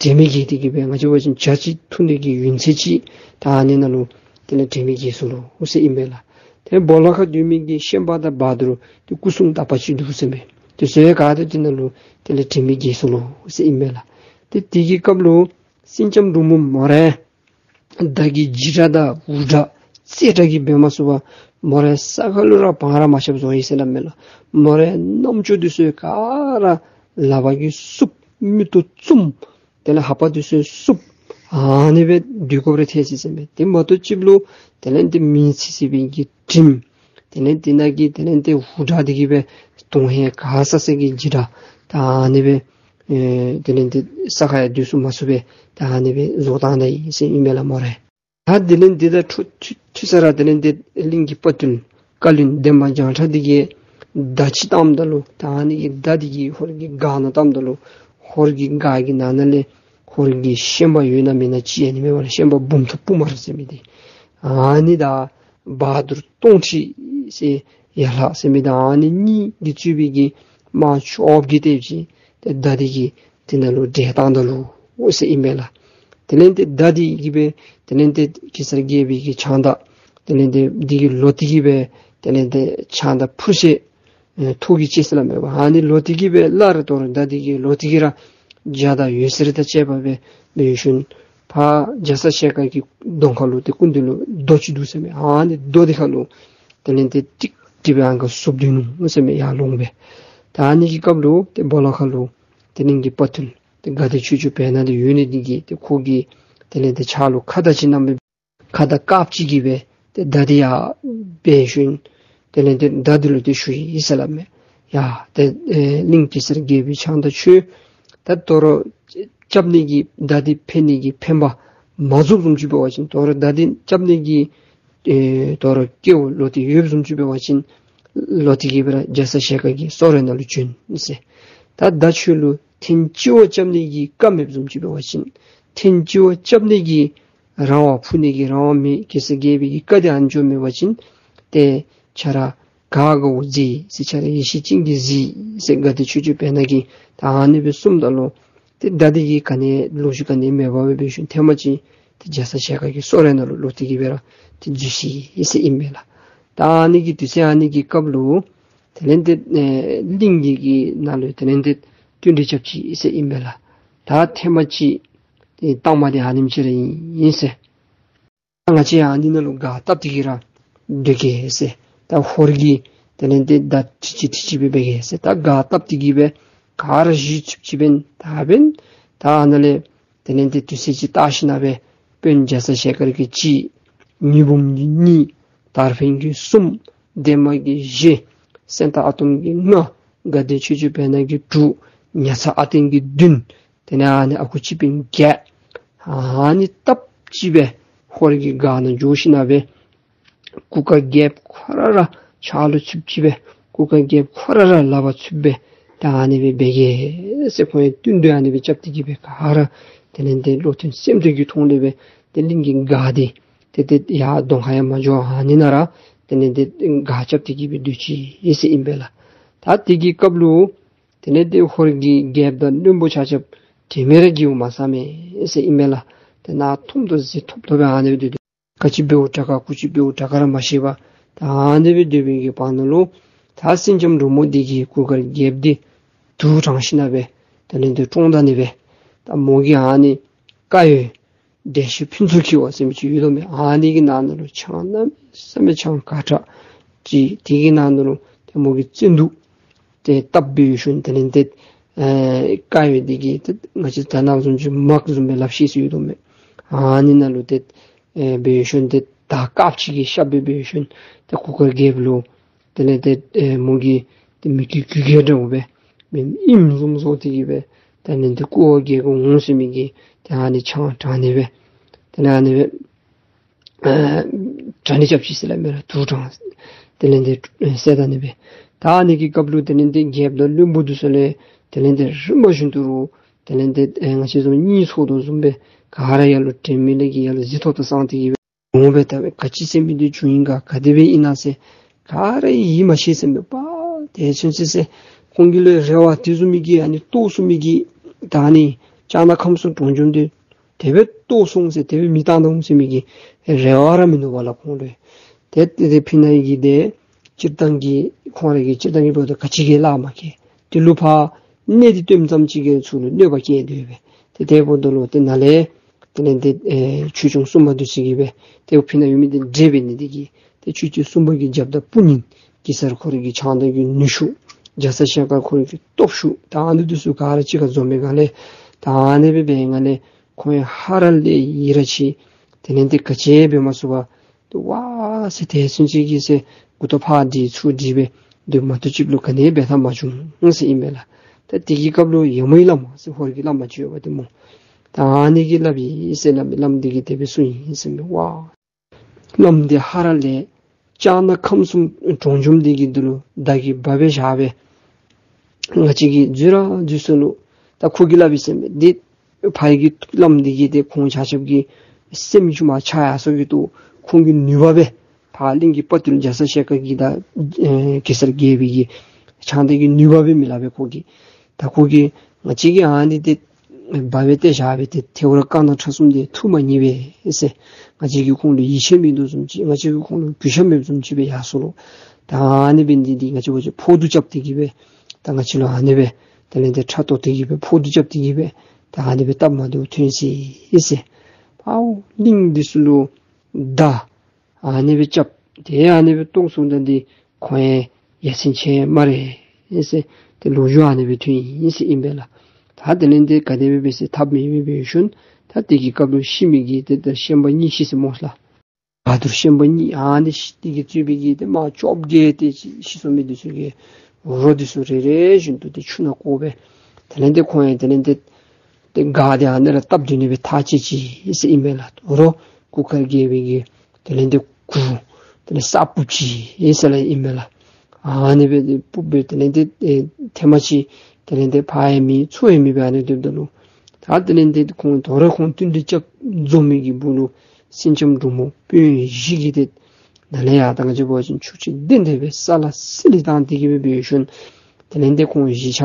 དྲན་མེད་བརྒྱལ་ཏེ་གི་སྦེ་ང་བཅས་འབད་བ་ཅིན་བྱ་ཅིག་འཐུ་ནི་གི་ཡུན་ཚད་ཅིག་ད་ཨ་ནི་ནང་ལུ་དེ་ལས་དྲན་མེད་བརྒྱལ་སོ་ལོ་ཟེར་ཨིན་མས་ལགས། ཏེ་སྦོ་ལོགས་ཁར་སྡོད་མི་གི་ཤན་པ་དང་བ་དུར་ཏེ་སྐུ་གསུང་དག་པ་ཅིག་འདུག་ཟེར་མས། དེ་ཚུ་ཡང་ག་ཏེ་དེ་ནང་ལུ་དེ་ལས་དྲན་མེད་བརྒྱལ་སོ་ལོ་ཟེར་ཨིན་མས་ལགས། ཏེ་དེ་གི་སྐབས་ལུ་སེང་ལྕམ་འབྲུག་མོ་མོ་ར་མདའ་གི་འཇིགས་སྒྲ་དང་འུར་སྒྲ་རྩེད་སྒྲ་གིས་འབད་མ་ཚུགས་པར་མོ་ར་ས་ཁ་ལུ་ར་བང་ར་མ་ཤབ་བཟོ་ཡི་ཟེར་སླབ་མས་ལགས། མོ་རའི་རྣམ་ཅོ་འདི་ཚུ་ག་ར་ལག་པ་གིས་བསུབ། མིག་ཏོ་བཙུམ། དེ་ལས་ལྷ་པ་འདི་ཚུ་བསུབ། ཨ་ནི་སྦེ་སྡོད་དགོཔ་རེ་ཐལ་ཅི་ཟེར་མས། དེ་མ་གཏོགས་ཅིག་ལུ་དེ་ལས་ཏེ་མེ་ཚིག་ཚིག་པའི་གི་དྲིམ། དེ་ལས་དེ་ནང་གི་དེ་ལས་ཏེ་འུར་སྒྲ་འདི་གིས་སྦེ་དོན་ཧིང་ག་ས་ས་གི་འཇིགས་སྒྲ། ད་ཨ་ནི་སྦེ་ཨེ་དེ་ལས་ཏེ་ས་ཁར་ཡང་སྡོད་ཚུགས་མ་ཚུགས་སྦེ་ད་ཨ་ནི་སྦེ་བཟོ་བཏང་ད་ཡི་ཟེར་ཨིན་མས་ལགས་མོ་ར། ད་དེ་ལས་འདི་དང་འཕྲོ་མཐུད་མཐུད་ས་ར་དེ་ལས་འདི་གླིང་གི་དཔའ་བརྟུལ་བཀའ་བློན་འདན་མ་བྱང་ཁྲ་འདི་གིས་མདའ་ཅིག་བཏངམ་ད་ལུ་ད་ཨ་ནི་གི་མདའ་འདི་གིས་ཧོར་གྱི་སྒར་ནང་བཏངམ་ད་ལུ་ཧོར་གྱི་སྒར་གྱི་ནང་ན་ལས་ཧོར་གྱི་ཤན་པ་ཡོད་ན་མེད་ན་ཅིག་ཨ་ནི་མེན་པར་ཤན་པ་འབུམ་ཐུབ་དཔུང་དམར་ཟེར་མི་འདི་ཨ་ནི་དང་བ་དུར་སྟོང་ཁྲི་ཟེར་ཡར་ལྷ་ཟེར་མི་འདི་ཨ་ནི་གཉིས་ཀྱིས་གཙོས་པའི་གི་དམག་བཅོ་བརྒྱད་དེ་ཅིག་ཏེ་མདའ་འདི་གིས་དེ་ནང་ལུ་བསྒྲལ་བཏང་ད་ལོ་ཟེར་ཨིན་མས་ལགས། དེ་ལས་ཏེ་མདའ་འདི་གིས་སྦེ་དེ་ལས་ཏེ་གེ་སར་རྒྱལ་པོའི་གི་ཕྱག་མདའ་དེ་ལས་ཏེ་འདི་གི་ལོ་འདི་གིས་སྦེ་དེ་ལས་ཏེ་ཕྱག་མདའ་འཕུར་ཤེས་ཨེ་ཐོག་གི་ཅིག་ཟེར་སླབ་མས་པ། ཨ་ནི་ལོ་འདི་གིས་སྦེ་སླར་དོ་རུང་མདའ་འདི་གི་ལོ་འདི་གིས་ར་རྒྱ་དང་འོད་ཟེར་དང་བཅས་པ་སྦེ་འབད་ཞིནམ་ཕར་རྒྱ་ཚ་ཞལ་དཀར་གྱི་གདོང་ཁ་ལུ་ཏེ་སྐུ་མདུན་ལུ་རྡོ་ཅིག་འདུག་ཟེར་མས། ཨ་ནི་རྡོ་འདི་ཁ་ལུ་དེ་ལས་ཏེ་ཀྲིག་ཀྲི་སྦེ་ཨང་ཀ་བསུབ་སྡོད་ནུག་ཟེར་མས་ཡར་ལོང་སྦེ། ད་ཨ་ནི་གི་སྐབས་ལུ་ཏེ་སྦོ་ལོགས་ཁ་ལུ་ཏེ་གླིང་གི་དཔའ་བརྟུལ་ ཏེ་དགའ་བདེ་ཆོས་སྐྱོང་བེར་ནག་འདི་ཡོད་ནི་འདི་གིས་ཏེ་ཁོ་གིས་དེ་ལས་ཏེ་ཕྱག་ལུ་ཁ་དར་ཅིག་བསྣམས་སྦེ་ཁ་དར་དཀརཔོ་ཅིག་གིས་སྦེ་ཏེ་མདའ་འདི་ཡར་འབད་ཞིནམ་དེ་ལས་ཏེ་མདའ་འདི་ལུ་ཏེ་ཞུ་ཡི་ཟེར་སླབ་མས། ཡ་ཏེ་ཨེ་གླིང་གེ་སར་རྒྱལ་པོའི་ཕྱག་མདའ་ཁྱོད་ད་དོ་རུང་རྐྱབ་ནི་གི་མདའ་འདི་འཕེན་ནི་གི་འཕེན་པ་མ་རྫོགསཔ་བཟུམ་ཅིག་འབད་བ་ཅིན་དོ་རུང་མདའ་འདི་རྐྱབ་ནི་གི་ཨེ་དོ་རུང་སྐལཝ་ལོ་དེ་ཡོདཔ་བཟུམ་ཅིག་འབད་བ་ཅིན་ལོ་དེ་གི་སྦེ་ར་རྒྱ་ཚ་ཞལ་དཀར་གྱི་སོ་རོད་ནང་ལུ་བྱོན་ཟེར། ད་མདའ་ཁྱོད་ལུ་ཐེངས་གཅིག་བ་རྐྱབ་ནི་གི་བཀའ་མེདཔ་བཟུམ་ཅིག་འབད་བ་ཅིན་ཐེངས་གཅིག་བ་རྐྱབ་ནི་གི་རང་དབང་ཕུལ་ནི་གི་རང་དབང་མེད། གེ་སར་རྒྱལ་པོའི་གི་བཀའ་འདི་ཨ་ནི་ཅིག་མེད་པ་ཅིན་ཏེ་ཁྱོད་ར་ག་དགའཝ་གཟིགས་ཟེར། ཁྱོད་ར་ཡིད་ཆེས་ཅན་གྱིས་གཟིགས་ཟེར་དགའ་བདེ་ཆོས་སྐྱོང་བེར་ནག་གིས་ད་ཨ་ནི་སྦེ་གསུངམ་ད་ལུ་ཏེ་མདའ་འདི་གི་ག་ནི་ལོ་རྒྱུས་ག་ནི་མེད་པར་སྦེ་འབད་ཞིནམ་ཐེངས་མ་ཅིག་ཏེ་རྒྱ་ཚ་ཞལ་དཀར་གྱི་སོ་རོད་ནང་ལུ་ལོག་སྟེ་གི་སྦེ་ར་ཏེ་འཛུལ་ཅི་ཟེར་ཨིན་པས་ལགས། ད་ཨ་ནི་གི་དུས་ཚོད་ཨ་ནི་གི་སྐབས་ལུ་དེ་ལས་ཏེ་ཨེ་གླིང་གི་གི་ནང་ལུ་དེ་ལས་ཏེ་བསྟུན་གྲོས་རྐྱབ་ཅི་ཟེར་ཨིན་པས་ལགས། ད་ཐེངས་མ་ཅིག་ཏེ་རྟགས་མ་འདི་ཨ་ནེམ་ཅིག་ར་ཨིན་ཟེར། ང་བཅས་ཡང་འདི་ནང་ལུ་སྒར་བཏབ་སྟེ་གི་ར་སྡོད་གེ་ཟེར། ད་ཧོར་གྱི་དེ་ལས་ཏེ་མདའ་འཁྲིད་ཅི་འཁྲིད་ཅི་སྦེ་འབད་གེ་ཟེར། ད་སྒར་བཏབ་སྟེ་གི་སྦེ་ག་ར་བཞུགས་ཚུགས་ཅི་འབདན་ད་འབདན་ད་ཨ་ནཱ་ལས་དེ་ལས་ཏེ་དུས་ཚོད་ཅིག་བལྟ་ཞིནམ་སྦེ་དཔོན་རྒྱ་ཚ་ཞལ་དཀར་གྱིས་གཅིག། ཉི་འབུམ་གྱིས་གཉིས། དར་འཕེན་གྱིས་གསུམ། འདན་མ་གིས་བཞི། སེང་སྟག་ཨ་དོམ་གྱིས་ལྔ། དགའ་བདེ་ཆོས་སྐྱོང་བེར་ནག་གིས་དྲུག། ཉ་ཚ་ཨ་བརྟན་གྱིས་བདུན། དེ་ལས་ཨ་ནི་ཨ་ཁུ་སྤྱི་དཔོན་བརྒྱད། ཨ་ནི་སྟབས་ཅིག་སྦེ་ཧོར་གྱི་སྒར་ནང་འགྱོ་ཞིནམ་སྦེ་གུར་དཀར་རྒྱལཔོ་ཁོ་ར་ར་ཕྱག་ལུ་ཚུདཔ་ཅིག་སྦེ་གུར་དཀར་རྒྱལཔོ་ཁོ་ར་ར་ལག་པར་ཚུདཔ་སྦེ་ད་ཨ་ནི་སྦེ་འབད་གེ་ཟེར་ཁོང་ཡང་བསྟུན་གྲོས་ཨ་ནི་སྦེ་རྐྱབ་སྟེ་གི་སྦེ་ག་ར་དེ་ལས་ཏེ་བློ་མཐུན་སེམས་མཐུན་གྱི་ཐོག་ལས་སྦེ་ཏེ་གླིང་གི་སྒར་འདི་ཏེ་ཏེ་ཡར་གདོང་ཁར་ཡང་མ་འགྱོ། ཨ་ནི་ནང་ར་དེ་ལས་ཏེ་སྒར་རྐྱབ་སྟེ་གི་སྦེ་སྡོད་ཅི་ཟེར་ཨིན་པས་ལགས། ད་དེ་གི་སྐབས་ལུ་དེ་ལས་ཏེ་ཧོར་གྱི་རྒྱལཔོ་དང་བློན་པོ་ཆ་ཁྱབ་དྲན་མེད་ར་འགྱོ་མ་ཚར་མས་ཟེར་ཨིན་པས་ལགས། ཏེ་ནང་ཐུམ་དོ་ཟིལ་ཐོབ་ཐོབ་སྦེ་ཨ་ནི་སྦེ་སྡོད། ག་ཅི་འབདཝ་དྲག་ག་གུ་ཅི་འབདཝ་དྲག་ག་ར་མ་ཤེས་པར་ད་ཨ་ནི་སྦེ་སྡོད་པའི་གི་བར་ན་ལུ་ད་སེང་ལྕམ་འབྲུག་མོ་འདི་གིས་གུར་དཀར་རྒྱལཔོ་འདི་དུག་དྲངས་ཞིནམ་སྦེ་དེ་ལས་ཏེ་བཀྲོངས་ད་ནི་སྦེ་ད་མོ་གིས་ཨ་ནི་དཀར་ཡོལ་འདྲེ་ཤི་ཕུན་ཚོགས་འཁྱིལ་བ་ཟེར་མི་ཅིག་ཡོད་དོ་མས། ཨ་ནི་གི་ནང་ན་ལུ་ཆང་གནམ་མེད་ས་མེད་ཆང་ག་དྲག་ཅིག་དེ་གི་ནང་ན་ལུ་ཏེ་མོ་གིས་བཙན་དུག་དེ་བཏབ་སྦེ་ཡོད་ཞིནམ་དེ་ལས་ཏེ་ཨེ་དཀར་ཡོལ་འདི་གིས་ཏེ་ང་བཅས་ད་ནཱ་བཟུམ་ཅིག་མག་བཟུམ་སྦེ་ལགཔ་བཤེད་ས་ཡོད་དོ་མས། ཨ་ནི་ནང་ལུ་ཏེ་ཨེ་འབད་ཡོད་ཞིནམ་ཏེ་ད་དཀརཔོ་ཅིག་གིས་ཤབ་སྦེ་འབད་ཡོད་ཞིནམ་ཏེ་གུར་དཀར་རྒྱལཔོ་ལུ་དེ་ལས་ཏེ་ཨེ་མོ་གིས་ཏེ་མི་གི་གུ་གེ་འདྲཝ་སྦེ་མི་ཨིནམ་བཟུམ་བཟོ་སྟེ་གི་སྦེ་དེ་ལས་ཏེ་ཀོ་བ་གེ་གོ་འོང་ཟེར་མི་གི་ཏེ་ཨ་ནི་ཆང་དྲངས་ནི་སྦེ་དེ་ལས་ཨ་ནི་སྦེ་ཨ་དྲག་ནི་རྐྱབ་ཅི་ཟེར་སླབ་མས་ར། དུག་དྲངས་དེ་ལས་ཏེ་བསད་ད་ནི་སྦེ། ད་ཨ་ནི་གི་སྐབས་ལུ་དེ་ལས་ཏེ་རྒྱལཔོ་དང་བློན་པོ་འདི་ཚུ་ལས་དེ་ལས་ཏེ་རིམ་པ་བཞིན་དུ་རུང་དེ་ལས་ཏེ་ཨེ་ང་བཅས་བཟུམ་གཉིད་ཚོར་དོ་བཟུམ་སྦེ་ག་ར་ཡར་ལུ་དྲན་མེད་ལས་ཀྱི་ཡར་ལུ་ཟིལ་ཐོབ་ཏོ་སངས་ཏེ་གི་སྦེ་འོང་སྦེ་ད་སྦེ་ག་ཅི་ཟེར་མི་འདི་བྱུང་ཡི་ག་ག་དེ་སྦེ་ཨིན་ན་ཟེར་ག་ར་ཡིད་མ་ཆེས་ཟེར་མས། པ་དེ་ཚུན་ཚོད་ཟེར་ཁོང་གི་ལུ་རེ་བ་དེ་བཟུམ་མའི་གི་ཨ་ནི་རྟོགས་ཚུགས་མི་གི་ད་ཨ་ནི་ལྕགས་ནག་ཁམས་གསུམ་གྲོང་འཇོམས་འདི་དེ་སྦེ་རྟོགས་སོང་ཟེར་དེ་སྦེ་མི་བཏང་དོ་ཟེར་མི་གི་རེ་བ་ར་མིན་འདུག་པ་ལགས་ཁོང་ལུ། ཏེ་ཏེ་ཏེ་ཕི་ན་ཡི་གི་ཏེ་སྤྱིར་བཏང་གི་ཁོང་ར་གི་སྤྱིར་བཏང་གི་འབདཝ་ད་ག་ཅི་གིས་ལཱ་མ་ཁེལ། དེ་ལུ་ཕར་གནད་འདི་བཏོནམ་ཙམ་ཅིག་གིས་ཚུར་ལུ་གནོད་པ་བསྐྱལ་དོ་ཡོདཔ་སྦེ། ཏེ་དེ་འབདཝ་ད་ལུ་ཏེ་ནཱ་ལས་དེ་ལས་ཏེ་ཨེ་ཆོས་སྐྱོང་སྲུང་མ་འདི་ཚུ་གིས་སྦེ་ཏེ་ཕི་ན་ཡོད་མི་འདི་འདྲེ་འབད་ནི་འདི་གིས་ཏེ་ཆོས་སྐྱོང་སྲུང་མ་གི་རྒྱབ་དང་དཔུང་གཉེན་གེ་སར་ཁོ་ར་གི་ཕྱག་མདའ་གི་ནུས་ཤུགས་རྒྱ་ཚ་ཞལ་དཀར་ཁོ་ར་གི་སྟོབས་ཤུགས་ད་ཨ་ནི་འདི་ཚུ་ག་ར་གཅིག་ཁར་འཛོམས་པའི་སྒང་ལས་ད་ཨ་ནི་སྦེ་འབད་བའི་སྒང་ལས་ཁོང་ཡང་ཧ་ར་ལས་ཡི་རངས་ཅི། དེ་ལས་ཏེ་ག་ཅི་འབད་མ་ཚུགས་པར་ཏེ་ཝ་ཟེར་དེ་ཚུན་ཚོད་ཀྱི་ཟེར་མགུ་ཏོ་ཕར་བསྒྲིགས་ཚུར་བསྒྲིགས་སྦེ་ཏེ་མ་གཏོགས་ཅིག་ལུ་ག་ནི་འབད་ཐབས་མ་བྱུང་ཟེར་ཨིན་པས་ལགས། ཏེ་དེ་གི་སྐབས་ལུ་ཡ་མོའི་བླམ་ཟེར་ཧོར་གྱི་བླམ་ཅིག་ཡོདཔ་ཏེ་སྨོ། ད་ཨ་ནི་གིས་སླབ་ཡི་ཟེར་སླབ་མས། བླམ་འདི་གིས་དེ་སྦེ་གསུངས་ཡི་ཟེར་མས། ཝ་བླམ་འདི་ཧ་ར་ལས་ལྕགས་ནག་ཁམས་གསུམ་གྲོང་འཇོམས་འདི་གི་འདི་ལུ་བདག་གིས་འབག་སྦེ་བཞག་སྦེ་ང་བཅས་ཀྱིས་འཛོལ་ར་འཛོལ་སོ་ནུག། ད་ཁོ་གིས་སླབ་ཡི་ཟེར་མས། འདི་ཕར་གྱི་བླམ་འདི་གིས་ཏེ་ཁོང་ཆ་ཁྱབ་ཀྱི་སེམས་ཤུགས་མར་ཆག་ཡར་སོང་གི་འདུག། ཁོང་གི་ནུས་པ་སྦེ་ཕར་གླིང་གི་དཔའ་བརྟུལ་རྒྱ་ཚ་ཞལ་དཀར་གྱི་དང་ཨེ་གེ་སར་རྒྱལ་པོའི་གི་ཕྱག་མདའ་གི་ནུས་པ་སྦེ་མི་སླབ་པས་ཁོ་གིས། ད་ཁོ་གིས་ང་བཅས་ཀྱིས་ཨ་ནི་ཏེ་འབག་སྦེ་ཏེ་བཞག་སྦེ་ཏེ་ཐལཝ་རྐང་སྣ་ཁྲ་གསུམ་འདི་འཐུ་མ་ཉན་པས་ཟེར། ང་བཅས་ཀྱིས་ཁོང་ལུ་ཡིད་ཆེས་མིན་འདུག་བཟུམ་ཅིག། ང་བཅས་ཀྱིས་ཁོང་ལུ་གུས་ཞབས་མེདཔ་བཟུམ་ཅིག་སྦེ་ཡར་སོ་ལོ། ད་ཨ་ནི་འབད་ནི་འདི་འདི་ང་བཅས་ཁོ་ཆ་ཕོག་ཐུག་རྐྱབ་སྟེ་གི་སྦེ་ད་ང་བཅས་ལུ་ཨ་ནི་སྦེ་དེ་ལས་ཏེ་ཕྲག་དོག་སྟེ་གི་སྦེ་ཕོག་ཐུག་རྐྱབ་སྟེ་གི་སྦེ་ད་ཨ་ནི་སྦེ་སྟབས་མ་བདེཝ་ཐོན་ཅི་ཟེར། ཨའུ་གླིང་འདི་ཚུ་ལུ་མདའ་ཨ་ནི་སྦེ་རྐྱབ་སྟེ་ཨ་ནི་སྦེ་གཏོར་སོང་ད་འདི་ཁོང་ཡང་ཡ་མཚན་ཆེ་སྨ་རེ་ཟེར། ཏེ་ལོ་རྒྱུས་ཨ་ནི་སྦེ་ཐོན་ཡི་ཟེར་ཨིན་པས་ལགས། ད་ ད་དེ་ལས་ཏེ་ག་དེ་སྦེ་འབད་ཟེར་ཐབས་མེད་སྦེ་འབད་ཞིནམ་ད་དེ་གི་སྐབས་ལུ་ཤི་མི་གི་ཏེ་ད་ཤན་པ་གཉིས་ཤི་ཟེར་སྨོ་ལགས། ག་ཏེ་ཤན་པ་གཉིས་ཨ་ནི་ཤི་དེ་གིས་གཙོས་པའི་གི་ཏེ་དམག་བཅོ་བརྒྱད་དེ་ཤི་སོང་མི་དེ་ཚུ་གི་རོ་དེ་ཚུ་རེ་རེ་བཞིན་དུ་ཏེ་ཆུ་ནང་བཀོ་སྦེ་དེ་ལས་ཏེ་ཁོང་ཡང་དེ་ལས་ཏེ་ཏེ་ག་དེ་ཨ་ནི་ར་སྟབས་བདེ་ནི་སྦེ་ཐག་བཅད་ཅི་ཟེར་ཨིན་མས་ལགས། རོ་གུར་དཀར་རྒྱལ་པོའི་གི་དེ་ལས་ཏེ་གུར་དེ་ལས་ས་སྤུབས་ཅི་ཟེར་སླབ་ཨིན་མས་ལགས། ཨ་ནི་སྦེ་ཏེ་སྤུབས་སྦེ་དེ་ལས་ཏེ་ཨེ་ཐེངས་མ་ཅིག་དེ་ལས་ཏེ་ཕར་ཡང་མེད་ཚུར་ཡང་མེད་སྦེ་ཨ་ནི་སྡོདཔ་ད་ལུ་ད་དེ་ལས་ཏེ་ཁོང་དོ་རུང་ཁོང་བསྟུན་གྲོས་རྐྱབ་འཛོམས་མི་གི་སྦུག་ལུ་སེང་ལྕམ་འབྲུག་མོ་དཔོན་བཞི་གིས་ཏེ་ནཱ་ལས་ཡར་ད་ང་བཅས་འབད་བ་ཅིན་ཆུ་ཅིག་འདི་འདི་སྦེ་ས་ལ་སི་ལི་བཏང་སྟེ་གི་སྦེ་འབད་ཞིནམ་དེ་ལས་ཏེ་ཁོང་བཞི་ཆ་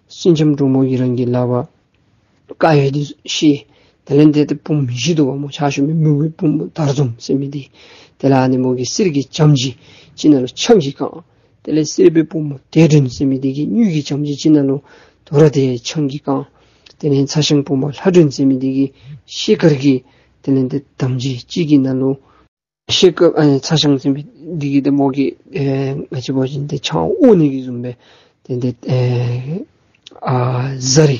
སེང་ལྕམ་འབྲུག་མོ་གིས་རང་གི་ལག་པར་དཀར་ཡོལ་འདི་བཤེད། དེ་ལས་ཏེ་ཏེ་བུམོ་བཞི་འདུག་པ་སྨོ། ཕྱག་ཞུ་མི་མི་བུའི་བུམོ་དར་འཛོམས་ཟེར་མི་འདི། དེ་ལས་ཨ་ནི་མོ་གི་གསེར་གྱི་ཆམ་ཅིག་ཅིག་ནང་ལུ་ཆང་གིས་བཀང་། དེ་ལས་སེར་པོའི་བུམོ་བདེ་སྒྲོན་ཟེར་མི་འདི་གིས་དངུལ་གྱི་ཆམ་ཅིག་ཅིག་ནང་ལུ་དོ་རུང་ཏེ་ཆང་གིས་བཀང་། དེ་ལས་ཚ་ཞང་བུམོ་ལྷ་སྒྲོན་ཟེར་མི་འདི་གིས་ཤེལ་དཀར་གྱི་དེ་ལས་ཏེ་དམ་ཅིག་ཅིག་གི་ནང་ལུ་ཤེལ་དཀར་ཨ་ཚ་ཞང་ཟེར་མི་འདི་གིས་ཏེ་མོ་གི་ཨེ་ང་བཅས་འབད་བ་ཅིན་ཏེ་ཆང་དབོར་ནི་གི་བཟུམ་སྦེ་ཏེ་ཏེ་ཨེ་ཨ་ཟ་རི་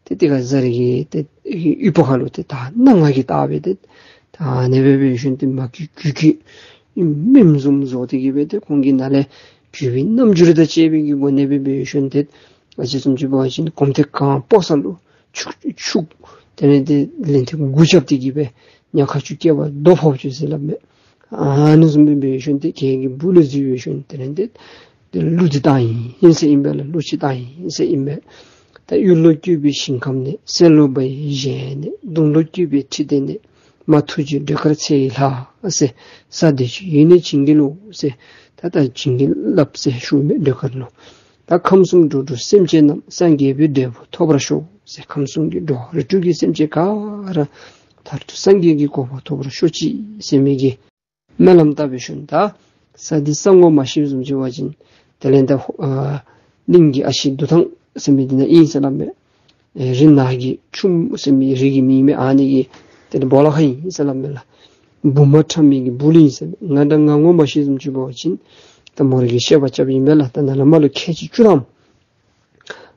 ཏེ་ཏེ་ག་ཟ་རི་གི་ཏེ་ཨེ་ཡུ་བ་ཁ་ལུ་ཏེ་ད་སྣ་ལྔ་གིས་བཏགས་སྦེ་ཏེ་ད་ཨ་ནི་སྦེ་འབད་ཞིནམ་ཏེ་མ་གི་གུ་གི་མེནམ་བཟུམ་བཟོ་སྟེ་གི་སྦེ་ཏེ་ཁོང་གི་ནང་ལས་བུད་པའི་རྣམ་འགྱུར་དང་བཅས་པའི་གི་སྒོ་ནས་སྦེ་འབད་ཞིནམ་ཏེ་ང་བཅས་བཟུམ་ཅིག་འབད་བ་ཅིན་གོམ་ཐེངས་གང་སྤོ་ས་ལུ་ཆུ་ཆུ་དེ་ལས་ཏེ་ལན་ཐེངས་དགུ་རྐྱབ་སྟེ་གི་སྦེ་ཉ་ཁ་ཆུ་སྐྱེ་བ་རྡོ་ཕོག་བཅུག་ཟེར་སླབ་མས། ཨ་ནི་བཟུམ་སྦེ་འབད་ཞིནམ་ཏེ་གྱལ་གྱི་སྦུག་ལུ་འཛུལ་ཞིནམ་དེ་ལས་ཏེ་ཏེ་གླུ་འདི་བཏང་ཡི་ཟེར་ཨིན་པས་ལགས། གླུ་ཅིག་བཏང་ཡི་ཟེར་ཨིན་པས། ད་གཡུ་ལོ་བཀོད་པའི་ཞིང་ཁམས་ནས། སེར་ལོ་བ་ཡི་གཞལ་ཡས་ནས། གདུང་ལོ་བཀོད་པའི་ཁྲི་སྟེང་ནས། མ་ཐུགས་རྗེ་སྒྲོལ་དཀར་ཚེ་ཡི་ལྷ་ཟེར། ས་འདི་ཆུ་ཡི་ནི་བྱིན་གྱིས་རློབས་ཟེར། ད་ད་བྱིན་གྱིས་བརླབས་ཟེར་ཞུ་མི་སྒྲོལ་དཀར་ལུ། ད་ཁམས་གསུམ་འགྲོ་དྲུག་སེམས་ཅན་རྣམས། སངས་རྒྱས་པའི་འབྲས་བུ་ཐོབ་པར་ཤོག་ཟེར། ཁམས་གསུམ་གྱི་འགྲོ་བ་རིགས་དྲུག་གི་སེམས་ཅན་ག་ར་མཐར་ཐུག་སངས་རྒྱས་ཀྱི་གོ་འཕང་ཐོབ་པར་ཤོག་ཅིག་ཟེར་མི་གི་སྨོན་ལམ་བཏབ་སྦེ་ཞིནམ་ད་ས་འདི་ས་ངོ་མ་ཤེས་བཟུམ་ཅིག་འབད་བ་ཅིན་དེ་ལས་ད་ཨ་གླིང་གི་ཨ་ཞེ་འདུ་ཐང་ཟེར་མི་འདི་ནང་ཨིན་ཟེར་སླབ་མས། ཨེ་རི་ནགས་ཀྱི་ཆུ་མོ་ཟེར་མི་རི་གི་མིང་མས། ཨ་ནི་གི་དེ་ལས་སྦོ་ལོགས་ཁར་ཨིན་ཟེར་སླབ་མས་ལགས། བུམ་ཁྲ་མིག་གི་སྦུག་ལུ་ཨིན་ཟེར་མས། ང་ད་ང་ངོ་མ་ཤེས་བཟུམ་ཅིག་འབད་བ་ཅིན་ད་མོ་ར་གིས་བཤད་པ་རྐྱབ་ཨིན་པས་ལགས། ད་ནཱ་ལས་མར་ལུ་ཁལ་གཅིག་བཅུ་ཐམ་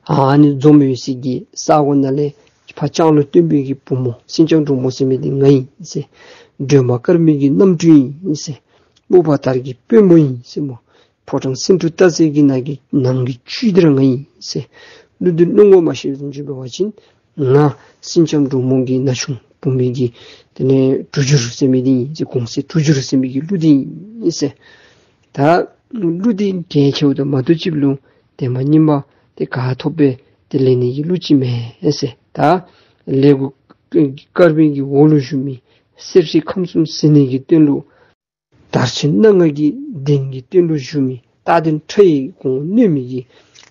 ཨ་ནི་འཛོམས་ཡོད་སའི་གི་ས་གོ་ནང་ལས་ཕར་ལྕང་ལོ་སྟོན་པའི་གི་བུ་མོ་སེང་ལྕམ་འབྲུག་མོ་ཟེར་མི་འདི་ང་ཨིན་ཟེར། སྒྲོལ་མ་དཀར་མོའི་གི་རྣམ་སྤྲུལ་ཨིན་ཟེར། སྨུག་པ་དར་གྱི་དཔོན་པོ་ཨིན་ཟེར་སྨོ། ཕོ་བྲང་སེང་འབྲུག་སྟག་རྩེ་གི་ནང་གི་ནང་གི་བཅུད་འདི་ར་ང་ཨིན་ཟེར། གླུ་འདི་གླུ་ངོ་མ་ཤེས་བཟུམ་ཅིག་འབད་བ་ཅིན་ང་སེང་ལྕམ་འབྲུག་མོ་གི་ན་ཆུང་བུམོ་གི་དེ་ལས་དྲུག་འགྱུར་ཟེར་མི་འདི་ཨིན་ཟེར། གུང་གསེང་དྲུག་འགྱུར་ཟེར་མི་གི་གླུ་འདི་ཨིན་ཟེར། ད་གླུ་འདི་གལ་ཆེཝ་ད་མ་གཏོགས་ཅིག་ལུ་དེ་མ་ཉིན་མ་དེ་ག་ཐོབ་སྦེ་དེ་ལེན་ནི་གི་གླུ་ཅིག་མེན་ཟེར། ད་ལེགས་དགུ་དཀར་པོའི་གི་འོག་ལུ་བཞུགས་མི་སེར་བྱེས་ཁམས་གསུམ་ཟིལ་གནོན་གྱི་སྟེང་ལུ་དར་ཕྱིན་སྣ་ལྔ་གི་གདན་གྱི་སྟེང་ལུ་བཞུགས་མི་རྟ་གདོན་ཁྲ་ཡིས་གུང་གནོན་མི་གི་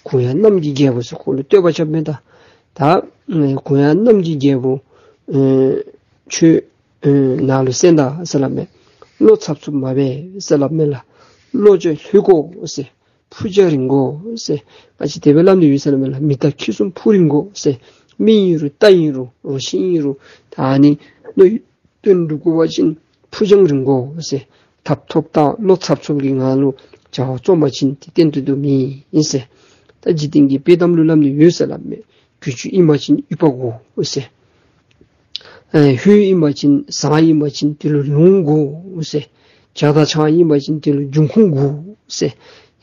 གུང་ཡང་གནམ་གྱི་རྒྱལ་པོ་ཟེར་ཁོ་ལུ་བསྟོད་པ་རྐྱབ་མས། ད་ད་གུང་ཡང་གནམ་གྱི་རྒྱལ་པོ་ཨེ་ཁྱོད་ཨེ་ནཱ་ལུ་གསན་ད་ཟེར་སླབ་མས། བློ་འཚབ་འཚུབ་མ་འབད་ཟེར་སླབ་མས་ལགས། བློ་ཅིག་ལྷོད་དགོ་ཟེར། ཕུ་རྒྱ་རིང་དགོ་ཟེར། ང་བཅས་དེ་སྦེ་སླབ་ནི་ཡོད་ཟེར་སླབ་མས་ལགས། མི་རྟ་ཁྱི་གསུམ་ཕུ་རིང་དགོ་ཟེར། མི་ཨིན་རུང་རྟ་ཨིན་རུང་རོ་ཁྱི་ཨིན་རུང་ད་ཨ་ནི་བློ་བཏོན་འགྲུབ་དགོ་པ་ཅིན་ཕུ་རྒྱང་རིང་དགོ་ཟེར། འཐབ་ཐོབ་དང་བློ་འཚབ་འཚུབ་ཀྱི་ངང་ལུ་བྱ་བ་རྩོམ་པ་ཅིན་དེ་གཏན་དུ་དུ་མེན་ཟེར། ད་འཇིག་རྟེན་གྱི་དཔེ་གཏམ་ལུ་སླབ་ནི་ཡོད་ཟེར་སླབ་མས། གྱི་ཅུང་ཨིན་པ་ཅིན་ཡུ་བ་དགོ་ཟེར། ཨེ་ལྷོད་ཨིན་པ་ཅིན་ཟངས་ཨིན་པ་ཅིན་དེ་ལུ་ལུང་དགོ་ཟེར། བྱ་དང་ཆང་ཨིན་པ་ཅིན་དེ་ལུ་འབྱུང་ཁུངས་དགོ་ཟེར།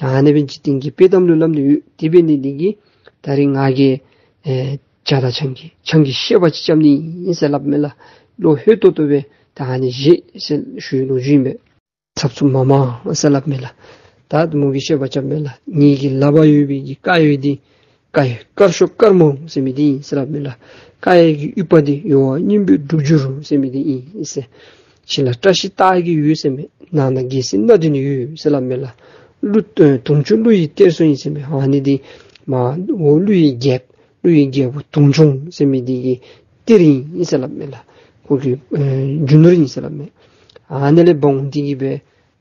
ཨ་ནི་སྦེ་འཇིག་རྟེན་གྱི་དཔེ་གཏམ་ལུ་སླབ་ནི་ཡོད། དེ་འབད་ནི་འདི་གིས་ད་རིས་ང་གིས་ཨེ་བྱ་དང་ཆང་གི་ཆང་གི་བཤད་པ་ཅིག་རྐྱབ་ནི་ཨིན་ཟེར་སླབ་མས་ལགས། བློ་ལྷོད་ཏོག་ཏོ་སྦེ་ད་ཨ་ནི་བཞེས་ཟེར་ཞུ་བའི་ལོ་རྒྱུས་ཨིན་པས། འཚབ་འཚུབ་མ་མང་ཟེར་སླབ་མས་ལགས། ད་མོ་གིས་བཤད་པ་རྐྱབ་མས་ལགས། ངེ་གི་ལག་པར་ཡོད་པའི་གི་དཀར་ཡོལ་འདི་དཀར་ཡོལ་དཀར་ཕྱོགས་དཀར་མོ་ཟེར་མི་འདི་ཨིན་ཟེར་སླབ་མས་ལགས། དཀར་ཡོལ་གྱི་ཡུ་བ་འདི་ཡོལ་བ་སྙིང་པོའི་དྲུག་འགྱུར་ཟེར་མི་འདི་ཨིན་ཟེར། ཕྱི་ལ་བཀྲ་ཤིས་རྟགས་ཀྱི་ཡོལ་ཟེར་མས། ནང་ན་རྒྱལ་སྲིད་སྣ་བདུན་ཡོད་ཟེར་སླབ་མས་ལགས། ཀླུ་ཨེ་དུང་ཆུང་ཀླུ་ཡི་གཏེར་སོ་ཨིན་ཟེར་མས། ཨ་ནི་འདི་མ་འོ་ཀླུ་ཡི་རྒྱལཔོ་ཀླུ་ཡི་རྒྱལ་པོ་དུང་ཆུང་ཟེར་མི་འདི་གི་གཏེར་ཨིན་ཟེར་སླབ་མས་ལགས། ཁོ་གི་ཨེ་རྒྱུ་ནོར་ཨིན་ཟེར་སླབ་མས། ཨ་ནི་ལས་འབངས་འདི་གིས་སྦེ་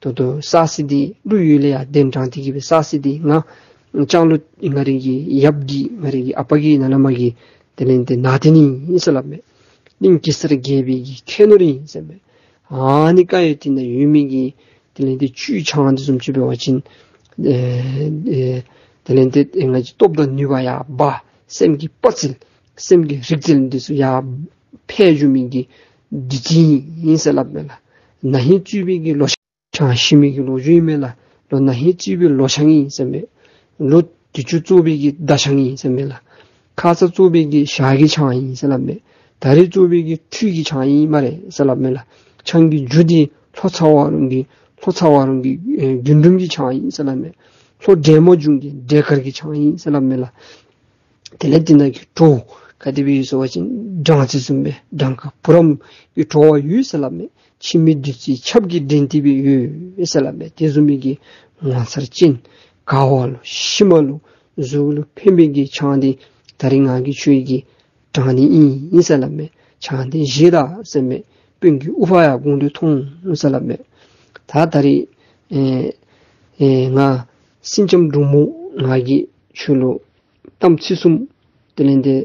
ད་ལྟོ་ས་སི་འདི་ཀླུ་ཡུལ་ལས་ཡར་གདན་དྲངས་ཏེ་གིས་སྦེ་ས་སི་འདི་ང་ལྕང་ལོ་ང་རའི་གི་ཡབ་ཀྱི་ང་རའི་གི་ཨ་པ་གི་ནཱ་ལས་མར་གྱི་དེ་ལས་ཏེ་ནང་རྟེན་ཨིན་ཟེར་སླབ་མས། གླིང་གེ་སར་རྒྱལ་པོའི་གི་ཁྱད་ནོར་ཨིན་ཟེར་མས། ཨ་ནི་དཀར་ཡོལ་འདི་ནང་ཡོད་མི་གི་དེ་ལས་ཏེ་བཅུད་ཆང་འདི་བཟུམ་ཅིག་འབད་བ་ཅིན་ཨེ་ཨེ་དེ་ལས་ཏེ་ང་བཅས་སྟོབས་དང་ནུས་པ་ཡར་འཕར། སེམས་ཀྱི་དཔའ་རྩལ་ སེམས་ཀྱི་རིག་རྩལ་འདི་ཚུ་ཡར་འཕེལ་འགྱོ་མི་གི་བདུད་རྩི་ཨིན་ཟེར་སླབ་མས་ལགས། ན་ཧིང་རྩིས་པའི་གི་ལོ་ཆང་ཤི་མི་གི་ལོ་རྒྱུས་ཨིན་མས་ལགས། ལོ་ན་ཧིང་རྩིས་པའི་ལོ་ཆང་ཨིན་ཟེར་མས། ལོ་དུས་ཅི་བཙོ་བའི་གི་མདའ་ཆང་ཨིན་ཟེར་མས་ལགས། ཁ་ཙ་བཙོ་བའི་གི་ཞག་གི་ཆང་ཨིན་ཟེར་སླབ་མས། ད་རིས་བཙོ་བའི་གི་ཁྲུས་ཀྱི་ཆང་ཨིན་སྨ་རེ་ཟེར་སླབ་མས་ལགས། ཆང་གི་རྒྱུ་འདི་ལྷོ་ཚ་བ་རོང་གི་ལྷོ་ཚ་བ་རོང་གི་ཨེ་རྒུན་འབྲུམ་གྱི་ཆང་ཨིན་ཟེར་སླབ་མས། ལྷོ་འབྲས་མོ་ལྗོངས་ཀྱི་འབྲས་དཀར་གྱི་ཆང་ཨིན་ཟེར་སླབ་མས་ལགས། དེ་ལས་དེ་ནང་གི་བྲོ་བ་ག་དེ་སྦེ་ཡོད་ཟེར་བ་ཅིན་སྦྲང་རྩི་བཟུམ་སྦེ་སྦྲང་ཁ་བུ་རམ་གྱི་བྲོ་བ་ཡོད་ཟེར་སླབ་མས། ཕྱི་མིག་བདུད་རྩིའི་ཆབ་ཀྱིས་འདྲེན་ཏེ་སྦེ་ཡོད་ཟེར་སླབ་མས། དེ་བཟུམ་མའི་གི་ངོ་མཚར་ཅན་དགའ་བ་ལུ་ཞིམ་པ་ལུ་གཟུགས་ལུ་ཕན་པའི་གི་ཆང་འདི་ད་རིས་ང་གིས་ཁྱོད་ཀྱི་དྲང་ནི་ཨིན་ཟེར་སླབ་མས། ཆང་འདི་བཞེས་ད་ཟེར་མས། དཔོན་གྱི་དབུ་འཕང་ཡར་དགུང་དུ་མཐོང་ཟེར་སླབ་མས། ད་ད་རིས་ཨེ་ཨེ་ང་སེང་ལྕམ་འབྲུག་མོ་ང་གིས་ཁྱོད་ལུ་གཏམ་ཚིག་གསུམ་དེ་ལས་འདི་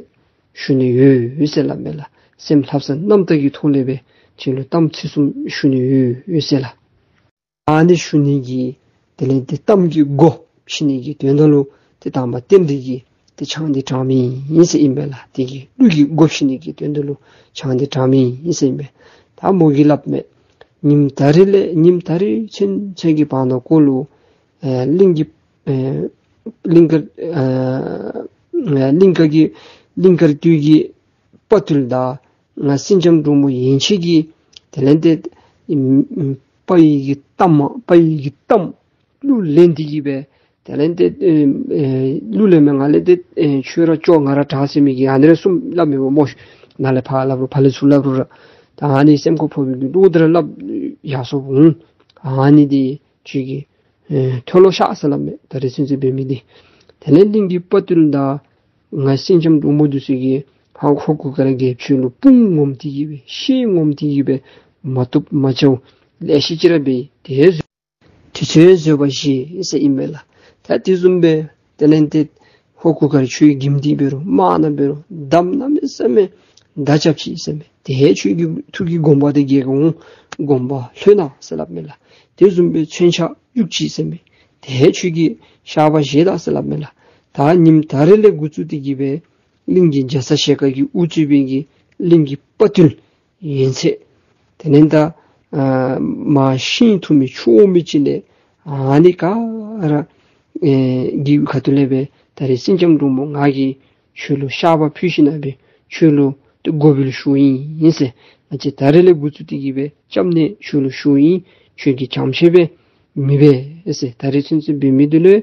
ཞུ་ནི་ཡོད་ཟེར་སླབ་མས་ལགས། སེམས་ལྷག་བསམ་རྣམ་དག་གི་ཐོག་ལས་སྦེ་ཁྱོད་ལུ་གཏམ་ཚིག་གསུམ་ཞུ་ནི་ཡོད་ཟེར་ལགས། ཨ་ནི་ཞུ་ནི་གི་དེ་ལས་འདི་གཏམ་གྱི་མགོ་ཕྱེ་ནི་གི་དོན་དག་ལུ་ཏེ་དང་པ་རྟེན་འབྲེལ་གྱི་ཏེ་ཆང་འདི་དྲང་མི་ཨིན་ཟེར་ཨིན་པས་ལགས། དེ་གི་གླུ་གི་མགོ་ཕྱེ་ནི་གི་དོན་དག་ལུ་ཆང་འདི་དྲང་མི་ཨིན་ཟེར་ཨིན་པས། ད་མོ་གིས་སླབ་མས། ཉིནམ་ད་རིས་ལས་ཉིནམ་ད་རིས་ཚུན་ཚོད་ཀྱི་བར་ན་ཀོ་ལུ་ཨེ་གླིང་གི་ཨེ་གླིང་དཀར་ཨེ་གླིང་དཀར་གྱི་གླིང་དཀར་སྟོད་ཀྱི་དཔའ་བརྟུལ་དང་ང་སེང་ལྕམ་འབྲུག་མོ་ཡན་ཆད་ཀྱིས་དེ་ལས་འདི་ཨམ་ཨམ་དཔའ་བོའི་གི་གཏམ་དཔའ་བོའི་གི་གཏམ་གླུ་ལེན་ཏེ་གི་སྦེ་དེ་ལས་འདི་ཨེ་ཨེ་གླུ་ལེན་མི་ང་ལས་འདི་ཨེ་ཁྱོད་ར་སྐྱོ་ང་ར་དྲག་ཟེར་མི་གི་ཨ་ནི་ར་གསུམ་སླབ་མི་སྨོ། ནཱ་ལས་ཕར་སླབ་རུང་ཕར་ལས་ཚུར་སླབ་རུང་ར་ད་ཨ་ནི་སེམས་ཁར་ཕོག་པའི་གི་གླུ་འདི་ར་སླབ་ཡར་སོང་འོང་། ཨ་ནི་འདི་ཁྱོད་ཀྱིས་ཨེ་མཐོལ་ལོ་བཤགས་ཟེར་སླབ་མས། ད་རིས་ཚུན་ཚོད་འབད་མི་འདི་དེ་ལས་གླིང་གི་དཔའ་བརྟུལ་དང་ང་སེང་ལྕམ་འབྲུག་མོ་འདི་ཚུ་གིས་ཧ་ཧོར་གུར་དཀར་རྒྱལཔོ་ཁྱོད་ལུ་དཔུང་ངོམ་སྟེ་གི་སྦེ་ཤེད་ངོམ་སྟེ་གི་སྦེ་མ་བཏུབ་མ་བྱའོ་ལེ་ཤ་ཅིག་ར་འབད་དེ་དུས་ཚོད་བཟོད་པ་བཞེས་ཟེར་ཨིན་མས་ལགས། ད་དེ་བཟུམ་སྦེ་དེ་ལས་འདི་ཧོར་གུར་དཀར་ཁྱོད་ཀྱིས་འགྱིམ་སྟེ་འབད་རུང་དམག་ནང་འབད་རུང་དམ་གནམ་མེད་ས་མེད་མདའ་རྐྱབ་ཅི་ཟེར་མས། དེ་ཁྱོད་ཀྱི་ཐུགས་ཀྱི་དགོངས་པ་དེ་རྒྱལ་ཁ་འོང་། དགོངས་པ་ལྷོད་གནང་ཟེར་སླབ་མས་ལགས། དེ་བཟུམ་སྦེ་མཚོན་ཆ་གཡུག་ཅི་ཟེར་མས། དེ་ཁྱོད་ཀྱིས་བཤགས་པ་བཞེས་ད་ཟེར་སླབ་མས་ལགས། ད་ཉིནམ་ད་རིས་ལས་འགོ་བཙུགས་ཏེ་གི་སྦེ་གླིང་གི་རྒྱ་ཚ་ཞལ་དཀར་གྱིས་དབུ་གཙོས་པའི་གི་གླིང་གི་དཔའ་བརྟུལ་ཡན་ཆད་དེ་ལས་ད་ཨ་མ་ཤིང་འཐུ་མི་ཆུ་འོ་མི་ཅིག་ལས་ཨ་ནི་ག་ར་ཨེ་གི་ཁ་ཐུག་ལས་སྦེ་ད་རིས་སེང་ལྕམ་འབྲུག་མོ་ང་གིས་ཁྱོད་ལུ་བཤགས་པ་ཕུལ་ཞིནམ་ལས་སྦེ་ཁྱོད་ལུ་ཏེ་དགོ་པའི་ལུ་ཞུཝ་ཨིན་ཟེར། ང་བཅས་ད་རིས་ལས་འགོ་བཙུགས་ཏེ་གི་སྦེ་སྐྱབས་གནས་ཁྱོད་ལུ་ཞུཝ་ཨིན། ཁྱོད་ཀྱིས་བྱམས་བརྩེ་སྦེ་མི་འབད་ཟེར། ད་རིས་ཚུན་ཚོད་འབད་མི་འདི་ལུ་ཨེ་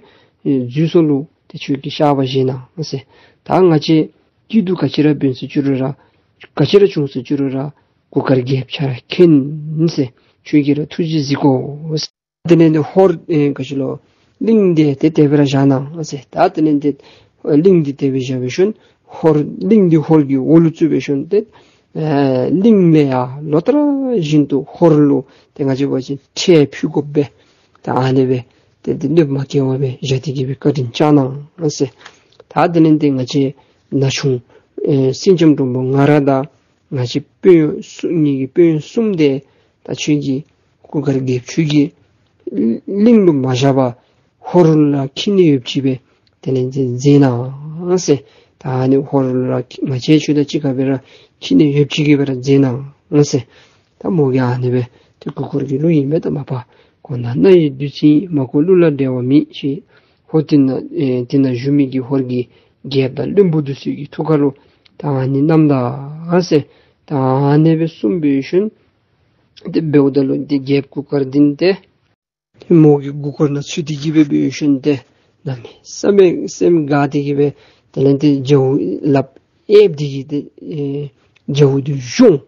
འཛོལ་སོང་ལོ། ཏེ་ཁྱོད་ཀྱིས་བཤགས་པ་བཞེས་གནང་ཟེར། ད་ང་བཅས་སྐྱིད་སྡུག་ག་ཅི་ར་འབད་སོང་ཅི་རུང་ར་ག་ཅི་ར་བྱུང་སོང་ཅི་རུང་ར་གུར་དཀར་རྒྱལཔོ་ཁྱོད་ར་མཁྱེན་ཟེར། ཁྱོད་ཀྱིས་ར་ཐུགས་རྗེ་གཟིགས་དགོ་ཟེར། དེ་ལས་འདི་ཧོར་ཨེ་ག་ཅི་ལོ་གླིང་འདི་ཏེ་དེ་སྦེ་ར་བཞག་གནང་ཟེར། ད་དེ་ལས་འདི་གླིང་འདི་དེ་སྦེ་བཞག་པའི་ཤུལ་ཧོར་གླིང་འདི་ཧོར་གྱི་འོག་ལུ་བཙུགས་པའི་ཤུལ་ཏེ་ཨེ་གླིང་ལས་ཡར་ལོ་ལྟར་བཞིན་དུ་ཧོར་ལུ་ཏེ་ང་བཅས་འབད་བ་ཅིན་ཁྲལ་ཕུལ་དགོཔ་སྦེ་ད་ཨ་ནི་སྦེ་ཏེ་འདི་གནོདཔ་མ་བཀལ་བར་སྦེ་བཞག་སྟེ་གི་སྦེ་བཀའ་དྲིན་བསྐྱངས་གནང་ཟེར། ད་དེ་ལས་འདི་ང་བཅས་ན་ཆུང་ཨེ་སེང་ལྕམ་འབྲུག་མོ་ང་ར་དང་ང་བཅས་དཔོན་གཡོག་གསུམ་ངེ་གི་དཔོན་གཡོག་གསུམ་དེ་ད་ཁྱོད་ཀྱིས་གུར་དཀར་རྒྱལཔོ་ཁྱོད་ཀྱིས་གླིང་ལུ་མ་བཞག་པར་ཧོར་ལུ་ཁྱིད་ནི་ཡོདཔ་ཅིག་སྦེ་དེ་ལས་མཛད་གནང་ཟེར། ད་ཨ་ནི་ཧོར་ལུ་ར་ང་བཅས་ཁྱོད་དང་གཅིག་ཁར་སྦེ་ར་ཁྱིད་ནི་ཡོདཔ་ཅིག་སྦེ་ར་མཛད་གནང་ཟེར། ད་མོ་གིས་ཨ་ནི་སྦེ་ཏེ་གུར་དཀར་གྱི་གླུ་ཨིན་མས། ད་མ་པ་གོ་ན་རྣ་ཡི་བདུད་རྩི་ཡིན། མ་གོ་གླུ་ལ་འགྲེལ་བ་མེད་ཅེས། ཧོར་དེ་ན་ཨེ་དེ་ན་བཞུགས་མི་གི་ཧོར་གྱི་རྒྱལཔོ་དང་བློན་པོ་འདི་ཚུ་གི་ཐུགས་ཁར་ལུ་ད་ཨ་ནི་རྣམ་དག་ཟེར། ད་ཨ་ནི་སྦེ་གསུངས་པའི་ཤུལ་ཏེ་འབདཝ་ད་ལུ་འདི་རྒྱལཔོ་གུར་དཀར་འདི་ཏེ་ཏེ་མོ་གི་མགུ་སྐོར་ནང་ཚུད་དེ་གི་སྦེ་འབད་བའི་ཤུལ་ཏེ་གནམ་མེད་ས་མེད་སེམས་དགའ་སྟེ་གི་སྦེ་དེ་ལས་ཏེ་རྒྱལཔོ་ལགཔ་གཡསཔ་འདི་གིས་ཏེ་ཨེ་རྒྱལཔོ་འདི་བཞོངས་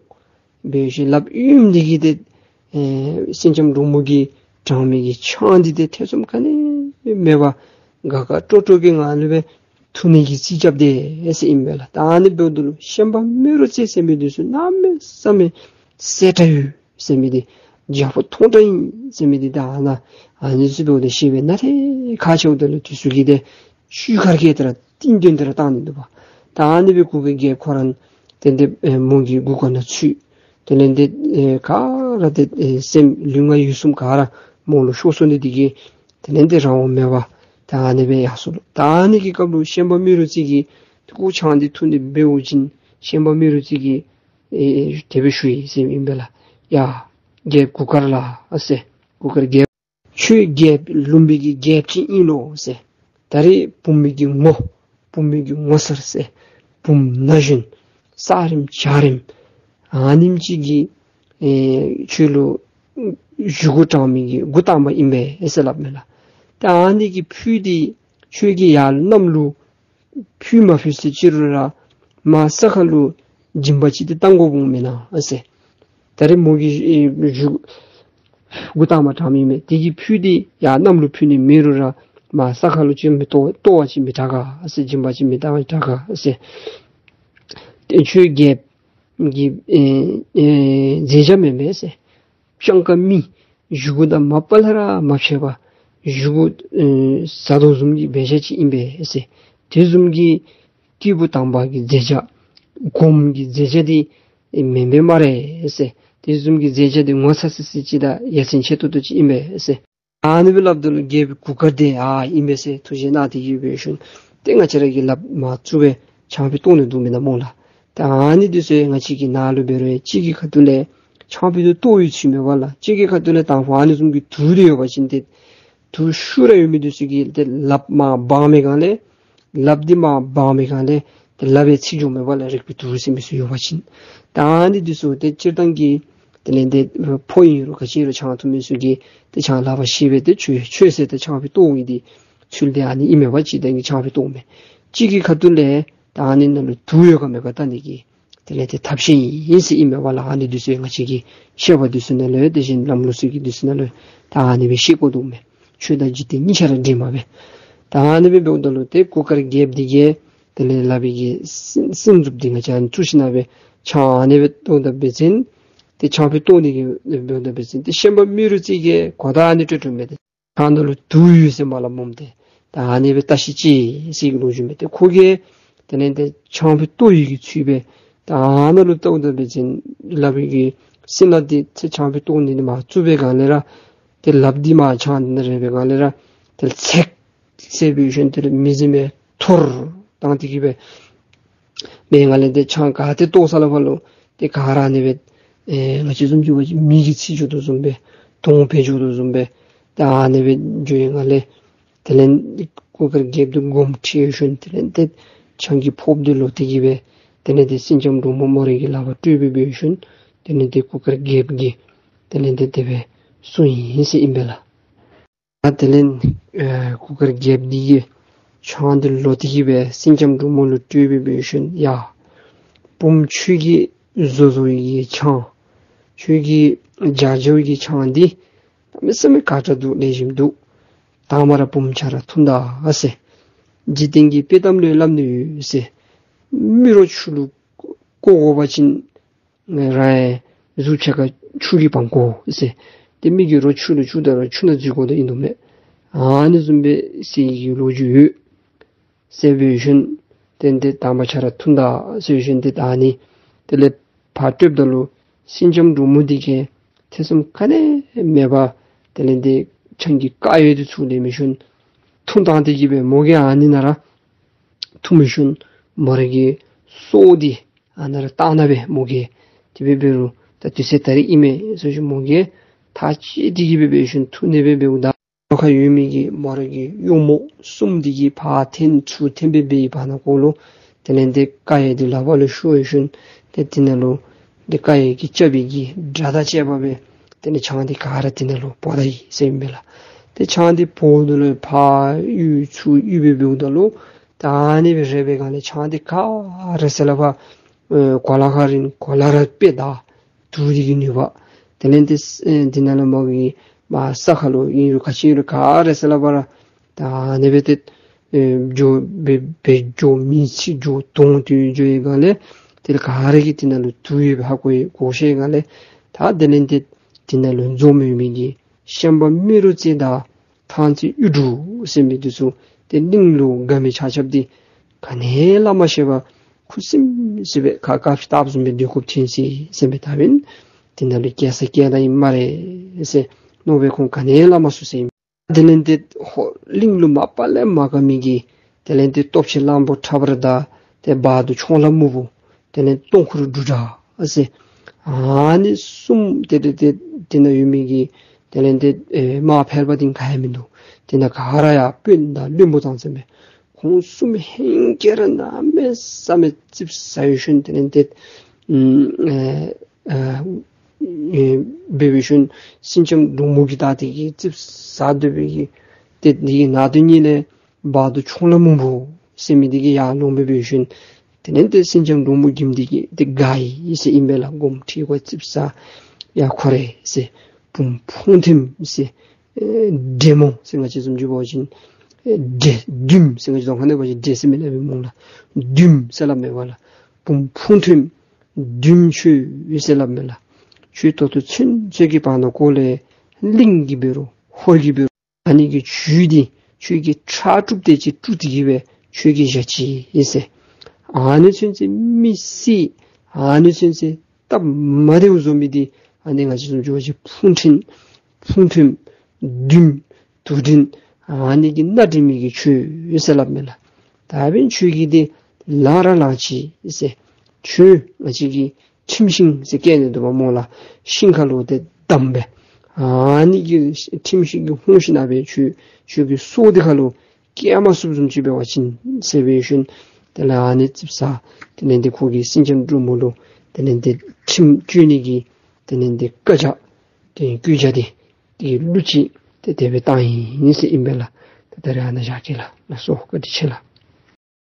འབད་བའི་ཤུལ་ལགཔ་གཡསཔ་འདི་གིས་ཏེ་ཨེ་སེང་ལྕམ་འབྲུག་མོ་གིས་དྲངས་མི་གི་ཆང་འདི་ཏེ་ཐེ་ཚོམ་ག་ནི་མེད་པར་དགའ་དགའ་སྤྲོ་སྤྲོ་གི་ངང་ལུ་སྦེ་འཐུང་ནི་གི་རྩིས་རྐྱབ་སྟེ་ཟེར་ཨིན་པས་ལགས། ད་ཨ་ནི་འབདཝ་ད་ལུ་ཤན་པ་རྨེ་རུ་རྩེ་ཟེར་མི་འདི་ཚུ་གནམ་མེད་ས་མེད་སེར་དྲགས་ཡོད་ཟེར་མི་འདི་རྒྱལཔོ་མཐོང་དྲགས་ཨིན་ཟེར་མི་འདི་ད་ཨ་ནཱ་ཨ་ནི་ཚུ་འབདཝ་ད་ཤེས་པས། ན་རེ་ཁ་ཕྱེཝ་ད་ལུ་འདི་ཚུ་གིས་ཏེ་ཤུལ་ཁར་ཁ་ཏེ་ར་ཏིང་འདོན་ཏེ་ར་བཏང་ནི་འདུག་པ། ད་ཨ་ནི་སྦེ་གུར་དཀར་རྒྱལཔོ་ཁོ་ར་ཏེ་འདི་ཨེ་མོ་གི་མགུ་སྐོར་ནང་ཚུད། དེ་ལས་འདི་ཨེ་ག་ར་ཏེ་ཨེ་སེམས་ལུས་ངག་ཡིད་གསུམ་ག་ར་མོ་ལུ་ཤོར་སོང་ནི་འདི་གིས་དེ་ལས་འདི་རང་དབང་མེད་པར་ད་ཨ་ནི་སྦེ་ཡར་སོང་ལོ། ད་ཨ་ནི་གི་སྐབས་ལུ་ཤན་པ་རྨེ་རུ་རྩེ་གིས་ ཏེ་ཁོ་ཆང་འདི་འཐུང་ནི་འབད་བ་ཅིན་ཤན་པ་མེ་རུ་རྩེ་གིས་ཨེ་དེ་སྦེ་ཞུ་ཡི་ཟེར་ཨིན་པས་ལགས། ཡ་རྒྱལཔོ་གུར་དཀར་ལགས་ཟེར། གུར་དཀར་རྒྱལཔོ། ཁྱོད་རྒྱལཔོ་ལུམ་བི་གི་རྒྱལཔོ་ཅིག་ཨིན་ལོ་ཟེར། ད་རེས་བུམོ་གི་ངོ་བུམོ་གི་ངོ་མཚར་ཟེར། བུམོ་ན་གཞོན་ས་རིམ་བྱ་རིམ་ཨ་ནེམ་ཅིག་གིས་ཨེ་ཁྱོད་ལུ་བཞེས་སྒོ་དྲང་མི་གི་འགོ་དང་པ་ཨིན་པས་ཟེར་སླབ་མས་ལགས། ད་ཨ་ནི་གི་ཕུད་འདི་ཁྱོད་ཀྱིས་ཡར་གནམ་ལུ་འཕུར་མ་འཕུར་ཟེར་ཅི་རུང་ར་མར་ས་ཁ་ལུ་སྦྱིན་པ་ཅིག་འདི་གཏང་དགོཔ་འོང་མེན་ན་ཟེར། ད་རེས་མོ་གིས་ཨེ་བཞེས་སྒོ་དང་པ་དྲང་མི་མས། དེ་གི་ཕུད་འདི་ཡར་གནམ་ལུ་འཕུར་ནི་མེད་རུང་ར་མར་ས་ཁ་ལུ་ཅིག་མི་གཏོར་གཏོར་བ་ཅིག་མི་དྲག་ག་ཟེར། སྦྱིན་པ་ཅིག་མི་གཏང་བ་དྲག་ག་ཟེར། ཏེ་ཁྱོད་རྒྱལཔོ་གི་ཨེ་ཨེ་མཛད་བྱ་མེན་མས་ཟེར། སྤྱང་ཀ་མི་བཞེས་སྒོ་དང་མ་པ་ལས་ར་མ་ཕྱད་པར་བཞེས་སྒོ་ཨེ་ཟ་དོ་བཟུམ་གྱི་འབད་བཞག་ཅིག་ཨིན་པས་ཟེར། དེ་བཟུམ་གྱི་སྐྱེས་བུ་དམ་པ་གི་མཛད་བྱ་སྒོམ་གྱི་མཛད་བྱ་འདི་མེན་པས་སྨ་རེ་ཟེར། དེ་བཟུམ་གྱི་མཛད་བྱ་འདི་ངོ་ཚ་སི་སི་ཅིག་དང་ཡ་མཚན་ཆེ་ཏོག་ཏོ་ཅིག་ཨིན་པས་ཟེར། ཨ་ནི་སྦེ་སླབ་ད་ལུ་རྒྱལཔོ་གུར་དཀར་དེ་ཨ་ཨིན་པས་ཟེར་ཐུགས་བཞེད་གནང་སྟེ་གི་འབད་ཞིནམ་ཏེ་ང་བཅས་ར་གིས་ལགཔ་མར་བཙུགས་སྦེ་ཆང་ཕུད་བཏོག་ནི་འདུག་མེན་ན་སྨོ་ལགས། ད་ཨ་ནི་འདི་ཚུ་ང་བཅས་ཀྱི་ནང་ལུ་འབད་རུང་གཅིག་གི་ཁ་ཐུག་ལས་ཆང་ཕུད་འདི་བཏོག་ཡོད་ཚུལ་མེད་པ་ལགས། གཅིག་གི་ཁ་ཐུག་ལས་དང་ཕུ་ཨ་ནི་བཟུམ་གྱི་དུག་འདི་ཡོད་པ་ཅིན་ཏེ་དུག་ཤུགས་ར་ཡོད་མི་འདི་ཚུ་གིས་ཏེ་ལགཔ་མར་སྦང་མི་སྒང་ལས་ལགཔ་འདི་མར་སྦང་མི་སྒང་ལས་ཏེ་ལགཔ་ཡང་ཚིག་འགྱོཝ་མས་པ་ལགས། རེག་པའི་དུག་ཟེར་མི་ཚུ་ཡོད་པ་ཅིན། ད་ཨ་ནི་འདི་ཚུ་ཏེ་སྤྱིར་བཏང་གི་དེ་ལས་ཏེ་ཕོ་ཨིན་རུང་ག་ཅི་ཨིན་རུང་ཆང་འཐུང་མི་ཚུ་གིས་ཏེ་ཆང་ལག་པར་བཤེད་སྦེ་ཏེ་ཆོས་ཆོས་ཟེར་ཏེ་ཆང་ཕུད་བཏོག་ནི་འདི་ཚུལ་འདི་ཨ་ནི་ཨིན་མས་པ། སྤྱིར་བཏང་གི་ཆང་ཕུད་བཏོག་མི་གཅིག་གི་ཁ་ཐུག་ལས་ད་ཨ་ནི་ནང་ལུ་དུག་ཡོད་ག་མེད་ག་བལྟ་ནི་གི་དེ་ལས་ཏེ་ཐབས་ཤེས་ཨིན་ཟེར་ཨིན་མས་པ་ལགས། ཨ་ནི་འདི་ཚུ་ང་བཅས་ཀྱི་བཤད་པ་འདི་ཚུ་ནང་ལུ་དེ་བཞིན་ལམ་ལུགས་ཚུ་གི་འདི་ཚུ་ནང་ལུ་ད་ཨ་ནི་སྦེ་ཤེས་དགོ་དོ་མས། ཆོས་དང་འཇིག་རྟེན་གཉིས་ཆ་ར་འདྲེས་མ་སྦེ། ད་ཨ་ནི་སྦེ་འབདཝ་ད་ལུ་ཏེ་གུར་དཀར་རྒྱལཔོ་འདི་གིས་དེ་ལས་ལག་པའི་གི་སྲིན་སྲིན་མཛུབ་འདི་ང་བཅས་ཨ་ནི་བཙུགས་ཞིནམ་སྦེ་ཆང་ཨ་ནི་སྦེ་བཏོག་ད་འབད་བ་ཅིན་ཏེ་ཆང་ཕུད་བཏོག་ནི་གི་འབདཝ་ད་འབད་བ་ཅིན་ཏེ་ཤན་པ་རྨེ་རུ་རྩེ་གིས་གོ་བརྡ་ཨ་ནི་སྤྲོད་སྤྲོདཔ་མས། ཏེ་ཆང་ནང་ལུ་དུག་ཡོད་ཟེར་མ་སླབ་སྨོ། ཏེ་ད་ཨ་ནི་སྦེ་བལྟ་ཤིག་ཅིག་ཟེར་གྱི་ལོ་རྒྱུས་མས། ཏེ་ཁོ་གིས་དེ་ལས་ཏེ་ཆང་ཕུད་བཏོག་ཡོད་ཀྱི་ཚུལ་སྦེ་ད་ཨ་ནཱ་ལུ་བལྟཝ་ད་འབད་བ་ཅིན་ལག་པའི་གི་སྲིན་ལག་འདི་ཚེ་ཆང་ཕུད་བཏོག་ནི་འདི་མར་བཙུགས་པའི་སྒང་ལས་ར་ཏེ་ལགཔ་འདི་མར་ཆང་འདི་ནང་རེག་པའི་སྒང་ལས་ར་ཏེ་ཚེག་ཟེར་འབད་ཞིནམ་དེ་ལས་མི་ཟེར་མི་འཐོར་བཏང་སྟེ་གི་སྦེ་མེན་ང་ལས་ཏེ་ཆང་ག་ཏེ་བཏོག་ས་ལ་ཕར་ལུ་ཏེ་ག་ར་ཨ་ནི་སྦེ་ཨེ་ང་བཅས་བཟུམ་ཅིག་འབད་བ་ཅིན་མེ་གིས་འཚིག་འགྱོ་དོ་བཟུམ་སྦེ་དོང་འཕེན་འགྱོ་དོ་བཟུམ་སྦེ་ད་ཨ་ནི་སྦེ་འགྱོ་བའི་སྒང་ལས་དེ་ལས་གུར་དཀར་རྒྱལཔོ་འདི་དགོངསམ་ཁྲེལ་ཞིནམ་དེ་ལས་ཏེ་ཆང་གི་ཕོརཔ་འདི་ལོག་སྟེ་གི་སྦེ་དེ་ལས་ཏེ་སེང་ལྕམ་འབྲུག་མོ་མོ་ར་གི་ལག་པར་སྤྲོད་སྦེ་འབད་ཞིནམ་དེ་ལས་ཏེ་གུར་དཀར་རྒྱལཔོ་གིས་དེ་ལས་ཏེ་དེ་སྦེ་གསུངས་ཡི་ཟེར་ཨིན་པས་ལགས། ད་དེ་ལས་ཨེ་གུར་དཀར་རྒྱལཔོ་འདི་གིས་ཆང་འདི་ལོག་སྟེ་གི་སྦེ་སེང་ལྕམ་འབྲུག་མོ་ལུ་སྤྲོད་སྦེ་འབད་ཞིནམ་ཡ་བུམོ་ཁྱོད་ཀྱིས་བཟོ་བཟོ་བའི་གི་ཆང་ཁྱོད་ཀྱིས་བཞག་བཞག་པའི་གི་ཆང་འདི་གནམ་མེད་ས་མེད་དགའ་དྲགས་འདུག། ལེགས་ཤོམ་འདུག། དང་པ་ར་བུམོ་ཁྱོད་ར་འཐུང་ད་ཟེར། འཇིག་རྟེན་གྱི་དཔྱེ་གཏམ་ལུ་སླབ་ནི་ཡོད་ཟེར། མི་རོ་ཆུ་ལུ་བཀོ་དགོ་པ་ཅིན་ར་གཟུགས་ཕྱེད་ཀ་ཆུ་གིས་སྦང་དགོ་ཟེར། ཏེ་མི་གིས་རོ་ཆུ་ལུ་བཅུག་ད་ར་ཆུ་ནང་འཛུལ་དགོ་དོ་ཨིན་དོ་མས། ཨ་ནི་བཟུམ་སྦེ་ཟེར་གྱི་ལོ་རྒྱུས་ཡོད་ཟེར་འབད་ཞིནམ་དེ་ལས་ཏེ་དང་པ་ཁྱོད་ར་འཐུང་ད་ཟེར་ཞིནམ་ཏེ་ད་ཨ་ནི་དེ་ལས་ཕར་སྤྲོདཔ་ད་ལུ་སེང་ལྕམ་འབྲུག་མོ་འདི་གིས་ཐེ་ཚོམ་ག་ནི་མེད་པར་དེ་ལས་ཏེ་ཆང་གི་དཀར་ཡོལ་འདི་ཚུར་ལེན་ཞིནམ་འཐུང་བཏང་སྟེ་གི་སྦེ་མོ་གིས་ཨ་ནི་ནང་ར་འཐུང་ཞིནམ་མོ་ར་གི་སྲོག་འདི་ཨ་ནཱ་ར་བཏང་ད་སྦེ་མོ་གིས། དེ་སྦེ་འབད་རུང་ད་དུས་ཚོད་ད་རིས་ཨིན་མས་ཟེར་ཞིནམ་མོ་གིས་ཐག་བཅད་དེ་གི་སྦེ་འབད་ཞིནམ་འཐུང་ནི་སྦེ་འབདཝ་ད་ལོགས་ཁར་ཡོད་མི་གི་མོ་ར་གི་གཡོགམོ་གསུམ་འདི་གིས་ཕར་འཐེན་ཚུར་འཐེན་སྦེ་འབད་བའི་བར་ན་ཁོ་ལུ་དེ་ལས་ཏེ་དཀར་ཡོལ་འདི་ལག་པར་ལུ་ཤོར་ཞིནམ་ཏེ་དེ་ནང་ལུ་ཏེ་དཀར་ཡོལ་གྱི་རྐྱབ་པའི་གི་སྒྲ་དང་བཅས་པ་སྦེ་དེ་ལས་ཆང་འདི་ག་ར་དེ་ནང་ལུ་བོ་ད་ཡི་ཟེར་ཨིན་པས་ལགས། ཏེ་ཆང་འདི་བོཝ་ད་ལུ་ཕར་གཡུག་ཚུར་གཡུག་སྦེ་འབདཝ་ད་ལུ་ད་ཨ་ནི་སྦེ་རེག་པའི་སྒང་ལས་ཆང་འདི་ག་ར་ཟེར་སླབ་པ་ཨེ་གོ་ལ་ཁར་རིང་གོ་ལ་ར་དཔེ་ད་དུག་འདི་གི་ནུས་པ། དེ་ལས་ཏེ་ཨེ་འདི་ནང་ལུ་མོ་གིས་མར་ས་ཁ་ལུ་ཨིན་རུང་ག་ཅི་ཨིན་རུང་ག་ར་ཟེར་སླབ་པ་ར་ད་ཨ་ནི་སྦེ་ཏེ་ཨེ་འགྱོ་སྦེ་སྦེ་འགྱོ་མེ་འཚིག་འགྱོ་དོང་དུ་འགྱོ་བའི་སྒང་ལས་དེ་ལས་ག་ར་གིས་དེ་ནང་ལུ་དུག་ཡོདཔ་ཧ་གོ་ཡི། གོ་ཤེས་སྒང་ལས་ད་དེ་ལས་ཏེ་དེ་ནང་ལུ་འཛོམས་ཡོད་མི་གི་ཤན་པ་རྨེ་རུ་རྩེ་དང་ཐང་རྩེ་གཡུ་འབྲུག་ཟེར་མི་འདི་ཚུ་ཏེ་གླིང་ལུ་དགའ་མི་ཆ་ཁྱབ་འདི་ག་ནི་ལ་མ་ཤེས་པར་ཁུ་སིམ་སི་སྦེ་ཁ་དཀརཔོ་ཞིག་བཏབ་བཟུམ་སྦེ་སྡོད་དགོཔ་ཐོན་ཅི་ཟེར་མི་ད་འབདན་དེ་ནང་ལུ་སྐྱེ་ས་སྐྱེ་ད་ཨིན་སྨ་རེ་ཟེར་མནོ་བའི་ཁོང་ག་ནི་ལ་མ་སོང་ཟེར་ཨིན། དེ་ལས་ཏེ་ཧོ་གླིང་ལུ་མ་པ་ལས་མ་དགའ་མི་གི་དེ་ལས་ཏེ་སྟོབས་ཆེན་གླང་པོ་ཁྲ་འབར་དང་ ཏེ་བར་དུ་མཆོང་ལྷ་སྨུག་པོ། དེ་ལས་སྟོང་འཁོར་འབྲུག་སྒྲ་ཟེར། ཨ་ནི་གསུམ་ཏེ་ཏེ་ཏེ་དེ་ནང་ཡོད་མི་གི་དེ་ལས་ཏེ་ཨེ་མ་ཕལ་པ་དེ་ག་ཡང་མིན་འདུག། དེ་ནང་ག་ར་ཡང་དཔོན་དང་བློན་པོ་ཙང་ཙང་མས། ཁོང་གསུམ་ཧེང་སྐལ་ར་གནམ་མེད་ས་མེད་ཙིགཔ་ཟ་ཡོད་ཤུལ་དེ་ལས་ཏེ་ཨམ་ཨེ་ཨ་ཨེ་འབད་བའི་ཤུལ་སེང་ལྕམ་འབྲུག་མོ་གིས་ད་དེ་གིས་ཙིགཔ་ཟ་སྡོད་པའི་གི་ཏེ་དེ་གི་ནང་དོན་ཉིད་ལས་བར་དུ་མཆོང་ལྷ་སྨུག་པོ་ཟེར་མི་དེ་གིས་ཡར་ལོང་འབད་བའི་ཤུལ་དེ་ལས་ཏེ་སེང་ལྕམ་འབྲུག་མོ་གི་མོ་དེ་གིས་ཏེ་དགའ་ཡི་ཟེར་ཨིན་པས་ལགས། དགོངསམ་ཁྲེལ་དགོ་ཙིགཔ་ཟ་ཡ་ཁོ་རེ་ཟེར། བུམོ་ཕུང་ཐིམ་ཟེར། ཨེ་འདྲེ་མོ་ཟེར་ང་བཅས་བཟུམ་ཅིག་འབད་བ་ཅིན་ཨེ་འདྲེ་བདུདམོ་ཟེར་ང་བཅས་རྫོང་ཁ་ནང་འབད་བ་ཅིན་འདྲེ་ཟེར་མི་ལས་མི་འོང་ལགས། བདུདམོ་ཟེར་སླབ་མས་པ་ལགས། བུམོ་ཕུང་ཐིམ་བདུདམོ་ཁྱོད་ཟེར་སླབ་མས་ལགས། ཁྱོད་ད་ལྟོ་ཚུན་ཚོད་ཀྱི་བར་ན་ཁོ་ལས་གླིང་གིས་འབད་རུང་ཧོར་གྱིས་འབད་རུང་ཨ་ནི་གི་ཇུས་འདི་ཁྱོད་ཀྱིས་ཁྲག་དཀྲུགས་ཏེ་ཅིག་དཀྲུགས་ཏེ་གི་སྦེ་ཁྱོད་ཀྱིས་བཞག་ཅི་ཨིན་ཟེར། ཨ་ནི་ཚུན་ཚོད་མི་སྲིད། ཨ་ནི་ཚུན་ཚོད་སྟབས་མ་བདེཝ་བཟོ་མི་འདི་ཨ་ནི་ང་བཅས་བཟུམ་ཅིག་འབད་བ་ཅིན་ཕུང་ཐིམ་ཕུང་ཐིམ་བདུདམོ་དུག་སྲིན་ཨ་ནི་གིས་མནར་དྲི་མི་གི་ཁྱོད་ཟེར་སླབ་མས་ལགས། ད་འབདན་ཁྱོད་ཀྱིས་འདི་ལང་ར་ལང་ཅི་ཟེར། ཁྱོད་ང་བཅས་ཀྱི་ཁྲིམས་ཤིང་ཟེར་བཀལ་ནི་འདུག་པ་སྨོ་ལགས། ཤིང་ཁ་ལུ་ཏེ་བསྡམས་སྦེ་ཨ་ནི་གི་ཁྲིམས་ཤིང་གི་ཧོང་ཤིང་ནང་སྦེ་ཁྱོད་ཁྱོད་ཀྱི་སྲོག་འདི་ཁ་ལུ་བཀལ་མ་ཚུགསཔ་བཟུམ་ཅིག་འབད་བ་ཅིན་ཟེར་བའི་ཤུལ་དེ་ལས་ཨ་ནི་ཙིགཔ་ཟ་དེ་ལས་ཏེ་ཁོ་གིས་སེང་ལྕམ་འབྲུག་མོ་ལུ་དེ་ལས་ཏེ་ཁྲིམས་གཅོད་ནི་གི་དེ་ལས་ཏེ་བཀའ་རྒྱ་ཏེ་བཀའ་རྒྱ་དེ་ཏེ་གླུ་ཅིག་ཏེ་དེ་སྦེ་བཏང་ཡི་ཟེར་ཨིན་པས་ལགས། ད་ད་རེས་ཨ་ནཱ་བཞག་གེ་ལགས། ལགས་སོ། བཀའ་དྲིན་ཆེ་ལགས།